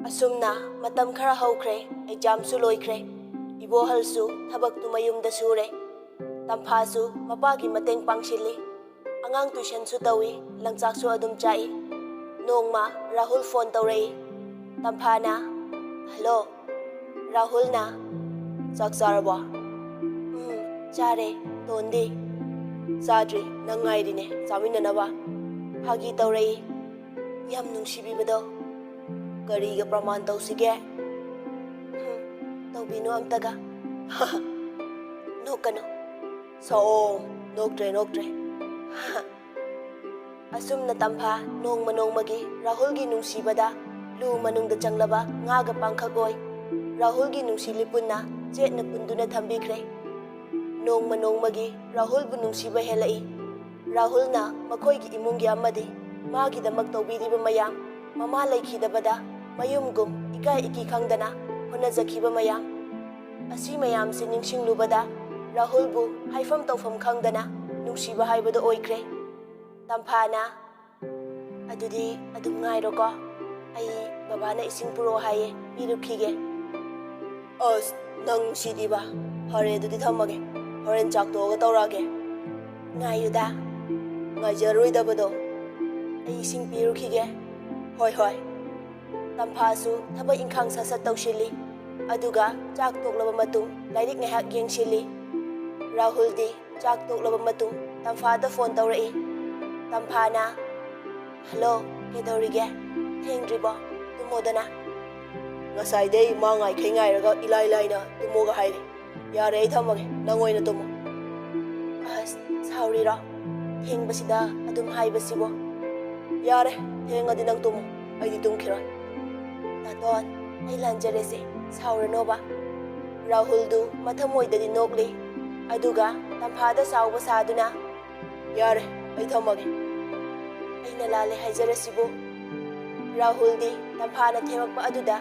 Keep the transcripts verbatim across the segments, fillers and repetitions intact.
ꯑꯁꯨꯝꯅ ꯃꯇꯝ ꯈꯔ ꯍꯧꯈ꯭ꯔꯦ꯫ ꯑꯦꯛꯖꯥꯝꯁꯨ ꯂꯣꯏꯈ꯭ꯔꯦ꯫ ꯏꯕꯣꯍꯜꯁꯨ ꯊꯕꯛꯇꯨ ꯃꯌꯨꯝꯗ ꯁꯨꯔꯦ꯫ ꯇꯝꯐꯥꯁꯨ ꯃꯄꯥꯒꯤ ꯃꯇꯦꯡ ꯄꯥꯡꯁꯤꯜꯂꯤ꯫ ꯑꯉꯥꯡ ꯇꯨꯏꯁꯟꯁꯨ ꯇꯧꯏ, ꯂꯪꯆꯥꯛꯁꯨ ꯑꯗꯨꯝ ꯆꯥꯛꯏ꯫ ꯅꯣꯡꯃ ꯔꯥꯍꯨꯜ ꯐꯣꯟ ꯇꯧꯔꯛꯏ꯫ ꯇꯝꯐꯥꯅ, "ꯍꯜꯂꯣ"꯫ ꯔꯥꯍꯨꯜꯅ, "ꯆꯥꯛ ꯆꯥꯔꯕꯣ?" "ꯎꯝ, ꯆꯥꯔꯦ꯫ ꯇꯣꯟꯗꯤ?" "ꯆꯥꯗ꯭ꯔꯤ, ꯅꯪ ꯉꯥꯏꯔꯤꯅꯦ ꯆꯥꯃꯤꯟꯅꯅꯕ"꯫ ꯐꯥꯒꯤ ꯇꯧꯔꯛꯏ꯫ "ꯌꯥꯝ ꯅꯨꯡꯁꯤꯕꯤꯕꯗꯣ ꯀꯔꯤꯒ ꯄ꯭ꯔꯃꯥꯟ ꯇꯧꯁꯤꯒꯦ?" "ꯍꯨꯝ, ꯇꯧꯕꯤꯅꯨ ꯑꯝꯇꯒ"꯫ "ꯅꯣꯛꯀꯅꯨ"꯫ "ꯁꯑꯣꯝ, ꯅꯣꯛꯇ꯭ꯔꯦ, ꯅꯣꯛꯇ꯭ꯔꯦ"꯫ ꯑꯁꯨꯝꯅ ꯇꯝꯐꯥ ꯅꯣꯡꯃ ꯅꯣꯡꯃꯒꯤ ꯔꯥꯍꯨꯜꯒꯤ ꯅꯨꯡꯁꯤꯕꯗ ꯂꯨ ꯃꯅꯨꯡꯗ ꯆꯪꯂꯕ ꯉꯥꯒ ꯄꯥꯡꯈꯛ ꯑꯣꯏ꯫ ꯔꯥꯍꯨꯜꯒꯤ ꯅꯨꯡꯁꯤ ꯂꯤꯄꯨꯟꯅ ꯆꯦꯠꯅ ꯄꯨꯟꯗꯨꯅ ꯊꯝꯕꯤꯈ꯭ꯔꯦ꯫ ꯅꯣꯡꯃ ꯅꯣꯡꯃꯒꯤ ꯔꯥꯍꯨꯜꯕꯨ ꯅꯨꯡꯁꯤꯕ ꯍꯦꯜꯂꯛꯏ꯫ ꯔꯥꯍꯨꯜꯅ ꯃꯈꯣꯏꯒꯤ ꯏꯃꯨꯡꯒꯤ ꯑꯃꯗꯤ ꯃꯥꯒꯤꯗꯃꯛ ꯇꯧꯕꯤꯔꯤꯕ ꯃꯌꯥꯝ, ꯃꯃꯥ ꯂꯩꯈꯤꯗꯕꯗ ꯃꯌꯨꯝꯒꯨꯝ ꯏꯀꯥꯏ ꯏꯀꯤ ꯈꯪꯗꯅ ꯍꯣꯠꯅꯖꯈꯤꯕ ꯃꯌꯥꯝ, ꯑꯁꯤ ꯃꯌꯥꯝꯁꯤ ꯅꯤꯡꯁꯤꯡꯂꯨꯕꯗ ꯔꯥꯍꯨꯜꯕꯨ ꯍꯥꯏꯐꯝ ꯇꯧꯐꯝ ꯈꯪꯗꯅ ꯅꯨꯡꯁꯤꯕ ꯍꯥꯏꯕꯗꯨ ꯑꯣꯏꯈ꯭ꯔꯦ꯫ ꯇꯝꯐꯥꯅ, "ꯑꯗꯨꯗꯤ ꯑꯗꯨꯝ ꯉꯥꯏꯔꯣꯀꯣ, ꯑꯩ ꯕꯕꯥꯅ ꯏꯁꯤꯡ ꯄꯨꯔꯛꯑꯣ ꯍꯥꯏꯌꯦ, ꯄꯤꯔꯨꯈꯤꯒꯦ"꯫ "ꯑꯁ, ꯅꯪ ꯁꯤꯗꯤꯕ! ꯐꯔꯦ, ꯑꯗꯨꯗꯤ ꯊꯝꯃꯒꯦ, ꯍꯣꯔꯦꯟ ꯆꯥꯛ ꯇꯣꯛꯑꯒ ꯇꯧꯔꯛꯑꯒꯦ"꯫ "ꯉꯥꯏꯌꯨꯗ"꯫ "ꯉꯥꯏꯖꯔꯣꯏꯗꯕꯗꯣ"꯫ "ꯑꯩ ꯏꯁꯤꯡ ꯄꯤꯔꯨꯈꯤꯒꯦ"꯫ "ꯍꯣꯏ, ꯍꯣꯏ"꯫ ꯇꯝꯐꯥꯁꯨ ꯊꯕꯛ ꯏꯪꯈꯥꯡ ꯁꯠ ꯁꯠ ꯇꯧꯁꯤꯜꯂꯤ꯫ ꯑꯗꯨꯒ ꯆꯥꯛ ꯇꯣꯛꯂꯕ ꯃꯇꯨꯡ ꯂꯥꯏꯔꯤꯛ ꯉꯥꯏꯍꯥꯛ ꯌꯦꯡꯁꯤꯜꯂꯤ꯫ ꯔꯥꯍꯨꯜꯗꯤ ꯆꯥꯛ ꯇꯣꯛꯂꯕ ꯃꯇꯨꯡ ꯇꯝꯐꯥꯗ ꯐꯣꯟ ꯇꯧꯔꯛꯏ꯫ ꯇꯝꯐꯥꯅ, "ꯍꯜꯂꯣ, ꯀꯩꯗꯧꯔꯤꯒꯦ? ꯊꯦꯡꯗ꯭ꯔꯤꯕꯣ? ꯇꯨꯝꯃꯣꯗꯅ"꯫ "ꯉꯁꯥꯏꯗꯩ ꯃꯥ ꯉꯥꯏꯈꯩ ꯉꯥꯏꯔꯒ ꯏꯂꯥꯏ ꯂꯥꯏꯅ ꯇꯨꯝꯃꯣꯒ ꯍꯥꯏꯔꯤ꯫ ꯌꯥꯔꯦ, ꯑꯩ ꯊꯝꯃꯒꯦ, ꯅꯪ ꯑꯣꯏꯅ ꯇꯨꯝꯃꯣ"꯫ "ꯑꯁ, ꯁꯥꯎꯔꯤꯔꯣ? ꯊꯦꯡꯕꯁꯤꯗ ꯑꯗꯨꯝ ꯍꯥꯏꯕꯁꯤꯕꯣ"꯫ "ꯌꯥꯔꯦ, ꯊꯦꯡꯉꯗꯤ ꯅꯪ ꯇꯨꯝꯃꯣ, ꯑꯩꯗꯤ ꯇꯨꯝꯈꯤꯔꯣꯏ"꯫ "ꯇꯥꯇꯣꯟ, ꯑꯩ ꯂꯥꯟꯖꯔꯦꯁꯦ, ꯁꯥꯎꯔꯅꯣꯕ"꯫ ꯔꯥꯍꯨꯜꯗꯨ ꯃꯊꯃꯣꯏꯗꯗꯤ ꯅꯣꯛꯂꯤ, ꯑꯗꯨꯒ ꯇꯝꯐꯥꯗ ꯁꯥꯎꯕ ꯁꯥꯗꯨꯅ, "ꯌꯥꯔꯦ, ꯑꯩ ꯊꯝꯃꯒꯦ"꯫ "ꯑꯩꯅ ꯂꯥꯜꯂꯦ ꯍꯥꯏꯖꯔꯁꯤꯕꯨ"꯫ ꯔꯥꯍꯨꯜꯗꯤ ꯇꯝꯐꯥꯅ ꯊꯦꯝꯃꯛꯄ ꯑꯗꯨꯗ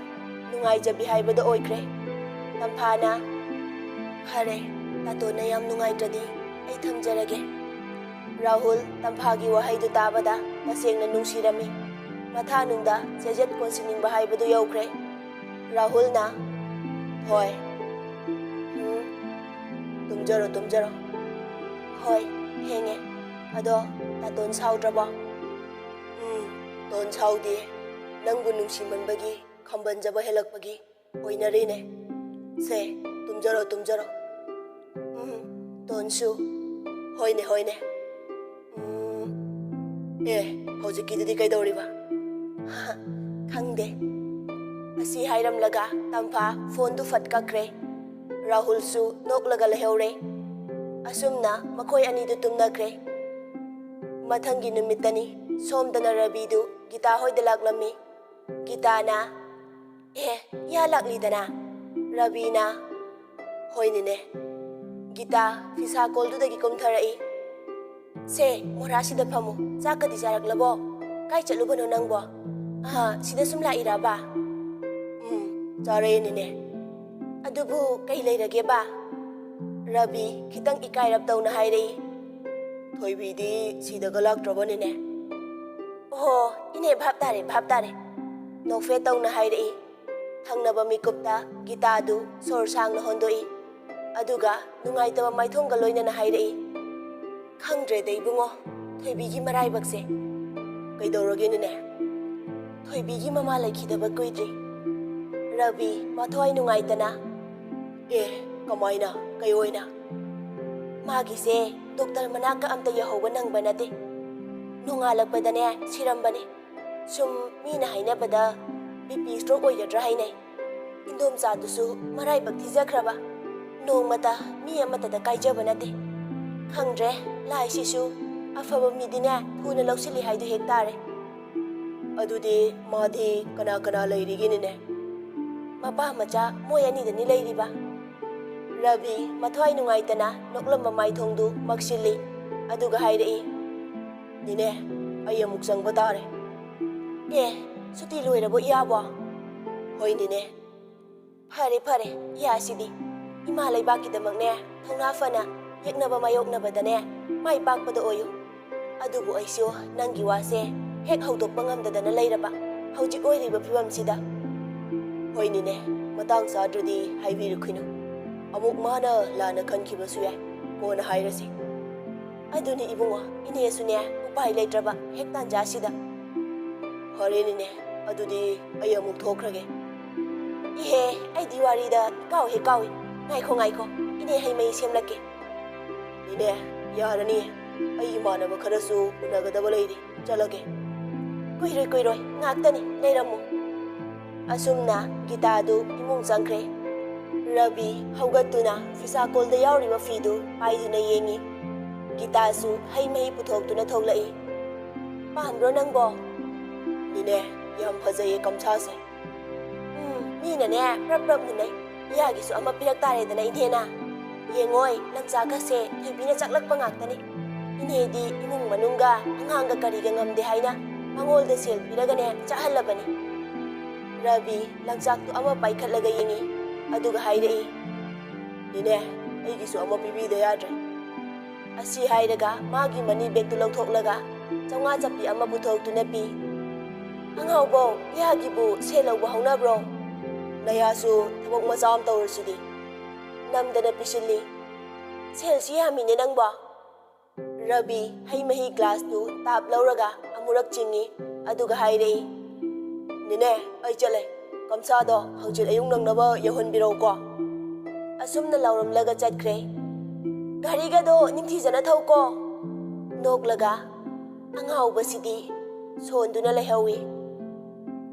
ꯅꯨꯡꯉꯥꯏꯖꯕꯤ ꯍꯥꯏꯕꯗꯨ ꯑꯣꯏꯈ꯭ꯔꯦ꯫ ꯇꯝꯐꯥꯅ, "ꯐꯔꯦ, ꯇꯥꯇꯣꯟꯅ ꯌꯥꯝ ꯅꯨꯡꯉꯥꯏꯇ꯭ꯔꯗꯤ ꯑꯩ ꯊꯝꯖꯔꯒꯦ"꯫ ꯔꯥꯍꯨꯜ ꯇꯝꯐꯥꯒꯤ ꯋꯥꯍꯩꯗꯨ ꯇꯥꯕꯗ ꯇꯁꯦꯡꯅ ꯅꯨꯡꯁꯤꯔꯝꯃꯤ꯫ ꯃꯊꯥꯅꯨꯡꯗ ꯆꯦꯖꯦꯠ ꯀꯣꯟꯁꯤꯟꯅꯤꯡꯕ ꯍꯥꯏꯕꯗꯨ ꯌꯧꯈ꯭ꯔꯦ꯫ ꯔꯥꯍꯨꯜꯅ, "ꯍꯣꯏ꯫ ꯎꯝ, ꯇꯨꯝꯖꯔꯣ, ꯇꯨꯝꯖꯔꯣ꯫ ꯍꯣꯏ, ꯊꯦꯡꯉꯦ꯫ ꯑꯗꯣ ꯇꯥꯇꯣꯟ ꯁꯥꯎꯗ꯭ꯔꯕꯣ?" "ꯎꯝ, ꯇꯣꯟ ꯁꯥꯎꯗꯦ꯫ ꯅꯪꯕꯨ ꯅꯨꯡꯁꯤꯃꯟꯕꯒꯤ, ꯈꯝꯕꯟꯖꯕ ꯍꯦꯜꯂꯛꯄꯒꯤ ꯑꯣꯏꯅꯔꯤꯅꯦ꯫ ꯁꯦ, ꯇꯨꯝꯖꯔꯣ, ꯇꯨꯝꯖꯔꯣ꯫ ꯎꯝ, ꯇꯣꯟꯁꯨ꯫ ꯍꯣꯏꯅꯦ, ꯍꯣꯏꯅꯦ꯫ ꯎꯝ, ꯑꯦ, ꯍꯧꯖꯤꯛꯀꯤꯗꯨꯗꯤ ꯀꯩꯗꯧꯔꯤꯕ?" "ꯈꯪꯗꯦ꯫" ꯑꯁꯤ ꯍꯥꯏꯔꯝꯂꯒ ꯇꯝꯐꯥ ꯐꯣꯟꯗꯨ ꯐꯠ ꯀꯛꯈ꯭ꯔꯦ꯫ ꯔꯥꯍꯨꯜꯁꯨ ꯅꯣꯛꯂꯒ ꯂꯩꯍꯧꯔꯦ꯫ ꯑꯁꯨꯝꯅ ꯃꯈꯣꯏ ꯑꯅꯤꯗꯨ ꯇꯨꯝꯅꯈ꯭ꯔꯦ꯫ ꯃꯊꯪꯒꯤ ꯅꯨꯃꯤꯠꯇꯅꯤ꯫ ꯁꯣꯝꯗꯅ ꯔꯕꯤꯗꯨ ꯒꯤꯇꯥ ꯍꯣꯏꯗ ꯂꯥꯛꯂꯝꯃꯤ꯫ ꯒꯤꯇꯥꯅ, "ꯑꯦ, ꯌꯥ ꯂꯥꯛꯂꯤꯗꯅ?" ꯔꯕꯤꯅ, "ꯍꯣꯏꯅꯤꯅꯦ꯫" ꯒꯤꯇꯥ ꯐꯤꯁꯥ ꯀꯣꯜꯗꯨꯗꯒꯤ ꯀꯨꯝꯊꯔꯛꯏ꯫ "ꯁꯦ, ꯃꯣꯔꯥꯁꯤꯗ ꯐꯝꯃꯨ꯫ ꯆꯥꯛꯀꯗꯤ ꯆꯥꯔꯛꯂꯕꯣ? ꯀꯥꯏ ꯆꯠꯂꯨꯕꯅꯣ ꯅꯪꯕꯣ? ꯑꯍ, ꯁꯤꯗ ꯁꯨꯝ ꯂꯥꯛꯏꯔꯕ?" "ꯎꯝ, ꯆꯥꯔꯛꯑꯦꯅꯤꯅꯦ꯫" "ꯑꯗꯨꯕꯨ ꯀꯩ ꯂꯩꯔꯒꯦꯕ?" ꯔꯕꯤ ꯈꯤꯇꯪ ꯏꯀꯥꯏꯔꯞ ꯇꯧꯅ ꯍꯥꯏꯔꯛꯏ꯫ "ꯊꯣꯏꯕꯤꯗꯤ ꯁꯤꯗꯒ ꯂꯥꯛꯇ꯭ꯔꯕꯅꯤꯅꯦ꯫" "ꯑꯣꯍꯣ, ꯏꯅꯦ, ꯚꯥꯞ ꯇꯥꯔꯦ, ꯚꯥꯞ ꯇꯥꯔꯦ꯫" ꯅꯣꯛꯐꯦꯠ ꯇꯧꯅ ꯍꯥꯏꯔꯛꯏ꯫ ꯊꯪꯅꯕ ꯃꯤꯀꯨꯞꯇ ꯒꯤꯇꯥꯗꯨ ꯁꯣꯔ ꯁꯥꯡꯅ ꯍꯣꯟꯗꯣꯛꯏ꯫ ꯑꯗꯨꯒ ꯅꯨꯡꯉꯥꯏꯇꯕ ꯃꯥꯏꯊꯣꯡꯒ ꯂꯣꯏꯅꯅ ꯍꯥꯏꯔꯛꯏ, "ꯈꯪꯗ꯭ꯔꯦꯗ ꯏꯕꯨꯡꯉꯣ, ꯊꯣꯏꯕꯤꯒꯤ ꯃꯔꯥꯏꯕꯛꯁꯦ꯫" "ꯀꯩꯗꯧꯔꯒꯦꯅꯦꯅꯦ? ꯊꯣꯏꯕꯤꯒꯤ ꯃꯃꯥ ꯂꯩꯈꯤꯗꯕ ꯀꯨꯏꯗ꯭ꯔꯤ꯫" ꯔꯕꯤ ꯃꯊ꯭ꯋꯥꯏ ꯅꯨꯡꯉꯥꯏꯇꯅ, "ꯑꯦ, ꯀꯃꯥꯏꯅ? ꯀꯩ ꯑꯣꯏꯅ?" "ꯃꯥꯒꯤꯁꯦ ꯗꯣꯛꯇꯔ ꯃꯅꯥꯛꯀ ꯑꯝꯇ ꯌꯧꯍꯧꯕ ꯅꯪꯕ ꯅꯠꯇꯦ꯫ ꯅꯣꯡꯉꯥꯜꯂꯛꯄꯗꯅꯦ ꯁꯤꯔꯝꯕꯅꯦ꯫ ꯁꯨꯝ ꯃꯤꯅ ꯍꯥꯏꯅꯕꯗ ꯕꯤ ꯄꯤ ꯁ꯭ꯇ꯭ꯔꯣꯛ ꯑꯣꯏꯒꯗ꯭ꯔꯥ ꯍꯥꯏꯅꯩ꯫ ꯏꯟꯗꯣꯝꯆꯥꯗꯨꯁꯨ ꯃꯔꯥꯏꯕꯛ ꯊꯤꯖꯈ꯭ꯔꯕ꯫ ꯅꯣꯡꯃꯇ ꯃꯤ ꯑꯃꯠꯇꯗ ꯀꯥꯏꯖꯕ ꯅꯠꯇꯦ꯫ ꯈꯪꯗ꯭ꯔꯦ, ꯂꯥꯏꯁꯤꯁꯨ ꯑꯐꯕ ꯃꯤꯗꯤꯅꯦ ꯊꯨꯅ ꯂꯧꯁꯤꯜꯂꯤ ꯍꯥꯏꯗꯨ ꯍꯦꯛ ꯇꯥꯔꯦ꯫" "ꯑꯗꯨꯗꯤ ꯃꯥꯗꯤ ꯀꯅꯥ ꯀꯅꯥ ꯂꯩꯔꯤꯒꯦꯅꯤꯅꯦ?" "ꯃꯄꯥ ꯃꯆꯥ ꯃꯣꯏ ꯑꯅꯤꯗꯅꯤ ꯂꯩꯔꯤꯕ꯫" ꯔꯕꯤ ꯃꯊ꯭ꯋꯥꯏ ꯅꯨꯡꯉꯥꯏꯇꯅ ꯅꯣꯛꯂꯝꯕ ꯃꯥꯏꯊꯣꯡꯗꯨ ꯃꯛꯁꯤꯜꯂꯤ꯫ ꯑꯗꯨꯒ ꯍꯥꯏꯔꯛꯏ, "ꯅꯤꯅꯦ, ꯑꯩ ꯑꯃꯨꯛ ꯆꯪꯕ ꯇꯥꯔꯦ꯫" "ꯑꯦ, ꯁꯨꯇꯤ ꯂꯣꯏꯔꯕꯣ ꯏꯌꯥꯕꯣ?" "ꯍꯣꯏ ꯅꯤꯅꯦ꯫" "ꯐꯔꯦ ꯐꯔꯦ, ꯏꯌꯥꯁꯤꯗꯤ꯫ ꯏꯃꯥ ꯂꯩꯕꯥꯛꯀꯤꯗꯃꯛꯅꯦ ꯊꯧꯅꯥ ꯐꯅ ꯌꯦꯛꯅꯕ ꯃꯥꯌꯣꯛꯅꯕꯗꯅꯦ ꯃꯥꯏ ꯄꯥꯛꯄꯗ ꯑꯣꯏꯌꯨ꯫ ꯑꯗꯨꯕꯨ ꯑꯩꯁꯨ ꯅꯪꯒꯤ ꯋꯥꯁꯦ ꯍꯦꯛ ꯍꯧꯗꯣꯛꯄ ꯉꯝꯗꯗꯅ ꯂꯩꯔꯕ ꯍꯧꯖꯤꯛ ꯑꯣꯏꯔꯤꯕ ꯐꯤꯕꯝꯁꯤꯗ꯫ ꯍꯣꯏꯅꯤꯅꯦ, ꯃꯇꯥꯡ ꯆꯥꯗ꯭ꯔꯗꯤ ꯍꯥꯏꯕꯤꯔꯨꯈꯤꯅꯨ꯫ ꯑꯃꯨꯛ ꯃꯥꯅ ꯂꯥꯟꯅ ꯈꯟꯈꯤꯕꯁꯨ ꯌꯥꯏ, ꯀꯣꯟꯅ ꯍꯥꯏꯔꯁꯤ꯫ ꯑꯗꯨꯅꯤ ꯏꯕꯨꯡꯉꯣ, ꯏꯅꯦꯁꯨꯅꯦ ꯎꯄꯥꯏ ꯂꯩꯇ꯭ꯔꯕ ꯍꯦꯛ ꯇꯥꯟꯖꯥꯁꯤꯗ꯫ ꯐꯔꯦꯅꯤꯅꯦ, ꯑꯗꯨꯗꯤ ꯑꯩ ꯑꯃꯨꯛ ꯊꯣꯛꯈ꯭ꯔꯒꯦ꯫ ꯏꯍꯦ, ꯑꯩꯗꯤ ꯋꯥꯔꯤꯗ ꯏꯀꯥꯎ ꯍꯦꯛ ꯀꯥꯎꯏ꯫ ꯉꯥꯏꯈꯣ ꯉꯥꯏꯈꯣ, ꯏꯅꯦ ꯍꯩ ꯃꯍꯤ ꯁꯦꯝꯂꯛꯀꯦ꯫ ꯏꯅꯦ, ꯌꯥꯔꯅꯤ, ꯑꯩ ꯏꯃꯥꯟꯅꯕ ꯈꯔꯁꯨ ꯎꯅꯒꯗꯕ ꯂꯩꯔꯤ, ꯆꯠꯂꯒꯦ꯫ ꯀꯨꯏꯔꯣꯏ ꯀꯨꯏꯔꯣꯏ, ꯉꯥꯛꯇꯅꯤ, ꯂꯩꯔꯝꯃꯨ꯫ ꯑꯁꯨꯝꯅ ꯒꯤꯇꯥꯗꯨ ꯏꯃꯨꯡ ꯆꯪꯈ꯭ꯔꯦ꯫ ꯔꯕꯤ ꯍꯧꯒꯠꯇꯨꯅ ꯐꯤꯁꯥꯀꯣꯜꯗ ꯌꯥꯎꯔꯤꯕ ꯐꯤꯗꯨ ꯄꯥꯏꯗꯨꯅ ꯌꯦꯡꯉꯤ꯫ ꯒꯤꯇꯥꯁꯨ ꯍꯩ ꯃꯍꯤ ꯄꯨꯊꯣꯛꯇꯨꯅ ꯊꯣꯛꯂꯛꯏ꯫ "ꯄꯥꯝꯕ꯭ꯔꯣ ꯅꯪꯕꯣ?" "ꯏꯅꯦ, ꯌꯥꯝ ꯐꯖꯩꯌꯦ ꯀꯝꯁꯥꯁꯦ꯫" "ꯎꯝ, ꯃꯤꯅꯅꯦ ꯄ꯭ꯔꯞ ꯄ꯭ꯔꯞ ꯃꯨꯟꯅꯩ꯫ ꯏꯌꯥꯒꯤꯁꯨ ꯑꯃ ꯄꯤꯔꯛ ꯇꯥꯔꯦꯗꯅ ꯏꯅꯦꯅ꯫ ꯌꯦꯡꯉꯣꯏ, ꯂꯪꯆꯥꯛꯀꯁꯦ ꯊꯣꯏꯕꯤꯅ ꯆꯥꯛꯂꯛꯄ ꯉꯥꯛꯇꯅꯤ꯫ ꯏꯅꯦꯗꯤ ꯏꯃꯨꯡ ꯃꯅꯨꯡꯒ ꯑꯉꯥꯡꯒ ꯀꯔꯤꯒ ꯉꯝꯗꯦ ꯍꯥꯏꯅ ꯃꯉꯣꯜꯗ ꯁꯦꯜ ꯄꯤꯔꯒꯅꯦ ꯆꯥꯍꯜꯂꯕꯅꯤ꯫" ꯔꯕꯤ ꯂꯪꯆꯥꯛꯇꯨ ꯑꯃ ꯄꯥꯏꯈꯠꯂꯒ ꯌꯦꯡꯉꯤ, ꯑꯗꯨꯒ ꯍꯥꯏꯔꯛꯏ, "ꯏꯅꯦ, ꯑꯩꯒꯤꯁꯨ ꯑꯃ ꯄꯤꯕꯤꯗ ꯌꯥꯗ꯭ꯔꯦ꯫" ꯑꯁꯤ ꯍꯥꯏꯔꯒ ꯃꯥꯒꯤ ꯃꯅꯤ ꯕꯦꯒꯇꯨ ꯂꯧꯊꯣꯛꯂꯒ ꯆꯥꯝꯃꯉꯥ ꯆꯞꯄꯤ ꯑꯃ ꯄꯨꯊꯣꯛꯇꯨꯅ ꯄꯤ꯫ "ꯑꯉꯥꯎꯕꯧ, ꯏꯌꯥꯒꯤꯕꯨ ꯁꯦꯜ ꯂꯧꯕ ꯍꯧꯅꯕ꯭ꯔꯣ? ꯅꯌꯥꯁꯨ ꯊꯕꯛ ꯃꯆꯥ ꯑꯃ ꯇꯧꯔꯁꯤꯗꯤ꯫ ꯅꯝꯗꯅ ꯄꯤꯁꯤꯜꯂꯤ꯫ ꯁꯦꯜꯁꯤ ꯌꯥꯝꯃꯤꯅꯦ ꯅꯪꯕꯣ꯫" ꯔꯕꯤ ꯍꯩ ꯃꯍꯤ ꯒ꯭ꯂꯥꯁꯇꯨ ꯇꯥꯞ ꯂꯧꯔꯒ ꯑꯃꯨꯔꯛ ꯆꯤꯡꯏ, ꯑꯗꯨꯒ ꯍꯥꯏꯔꯛꯏ, "ꯅꯦꯅꯦ, ꯑꯩ ꯆꯠꯂꯦ꯫ ꯀꯝꯁꯥꯗꯣ ꯍꯧꯖꯤꯛ ꯑꯌꯨꯛ ꯅꯪꯅꯕ ꯌꯧꯍꯟꯕꯤꯔꯛꯎꯀꯣ꯫" ꯑꯁꯨꯝꯅ ꯂꯥꯎꯔꯝꯂꯒ ꯆꯠꯈ꯭ꯔꯦ꯫ "ꯒꯥꯔꯤꯒꯗꯣ ꯅꯤꯡꯊꯤꯖꯅ ꯊꯧꯀꯣ꯫" ꯅꯣꯛꯂꯒ ꯑꯉꯥꯎꯕꯁꯤꯗꯤ ꯁꯣꯟꯗꯨꯅ ꯂꯩꯍꯧꯏ꯫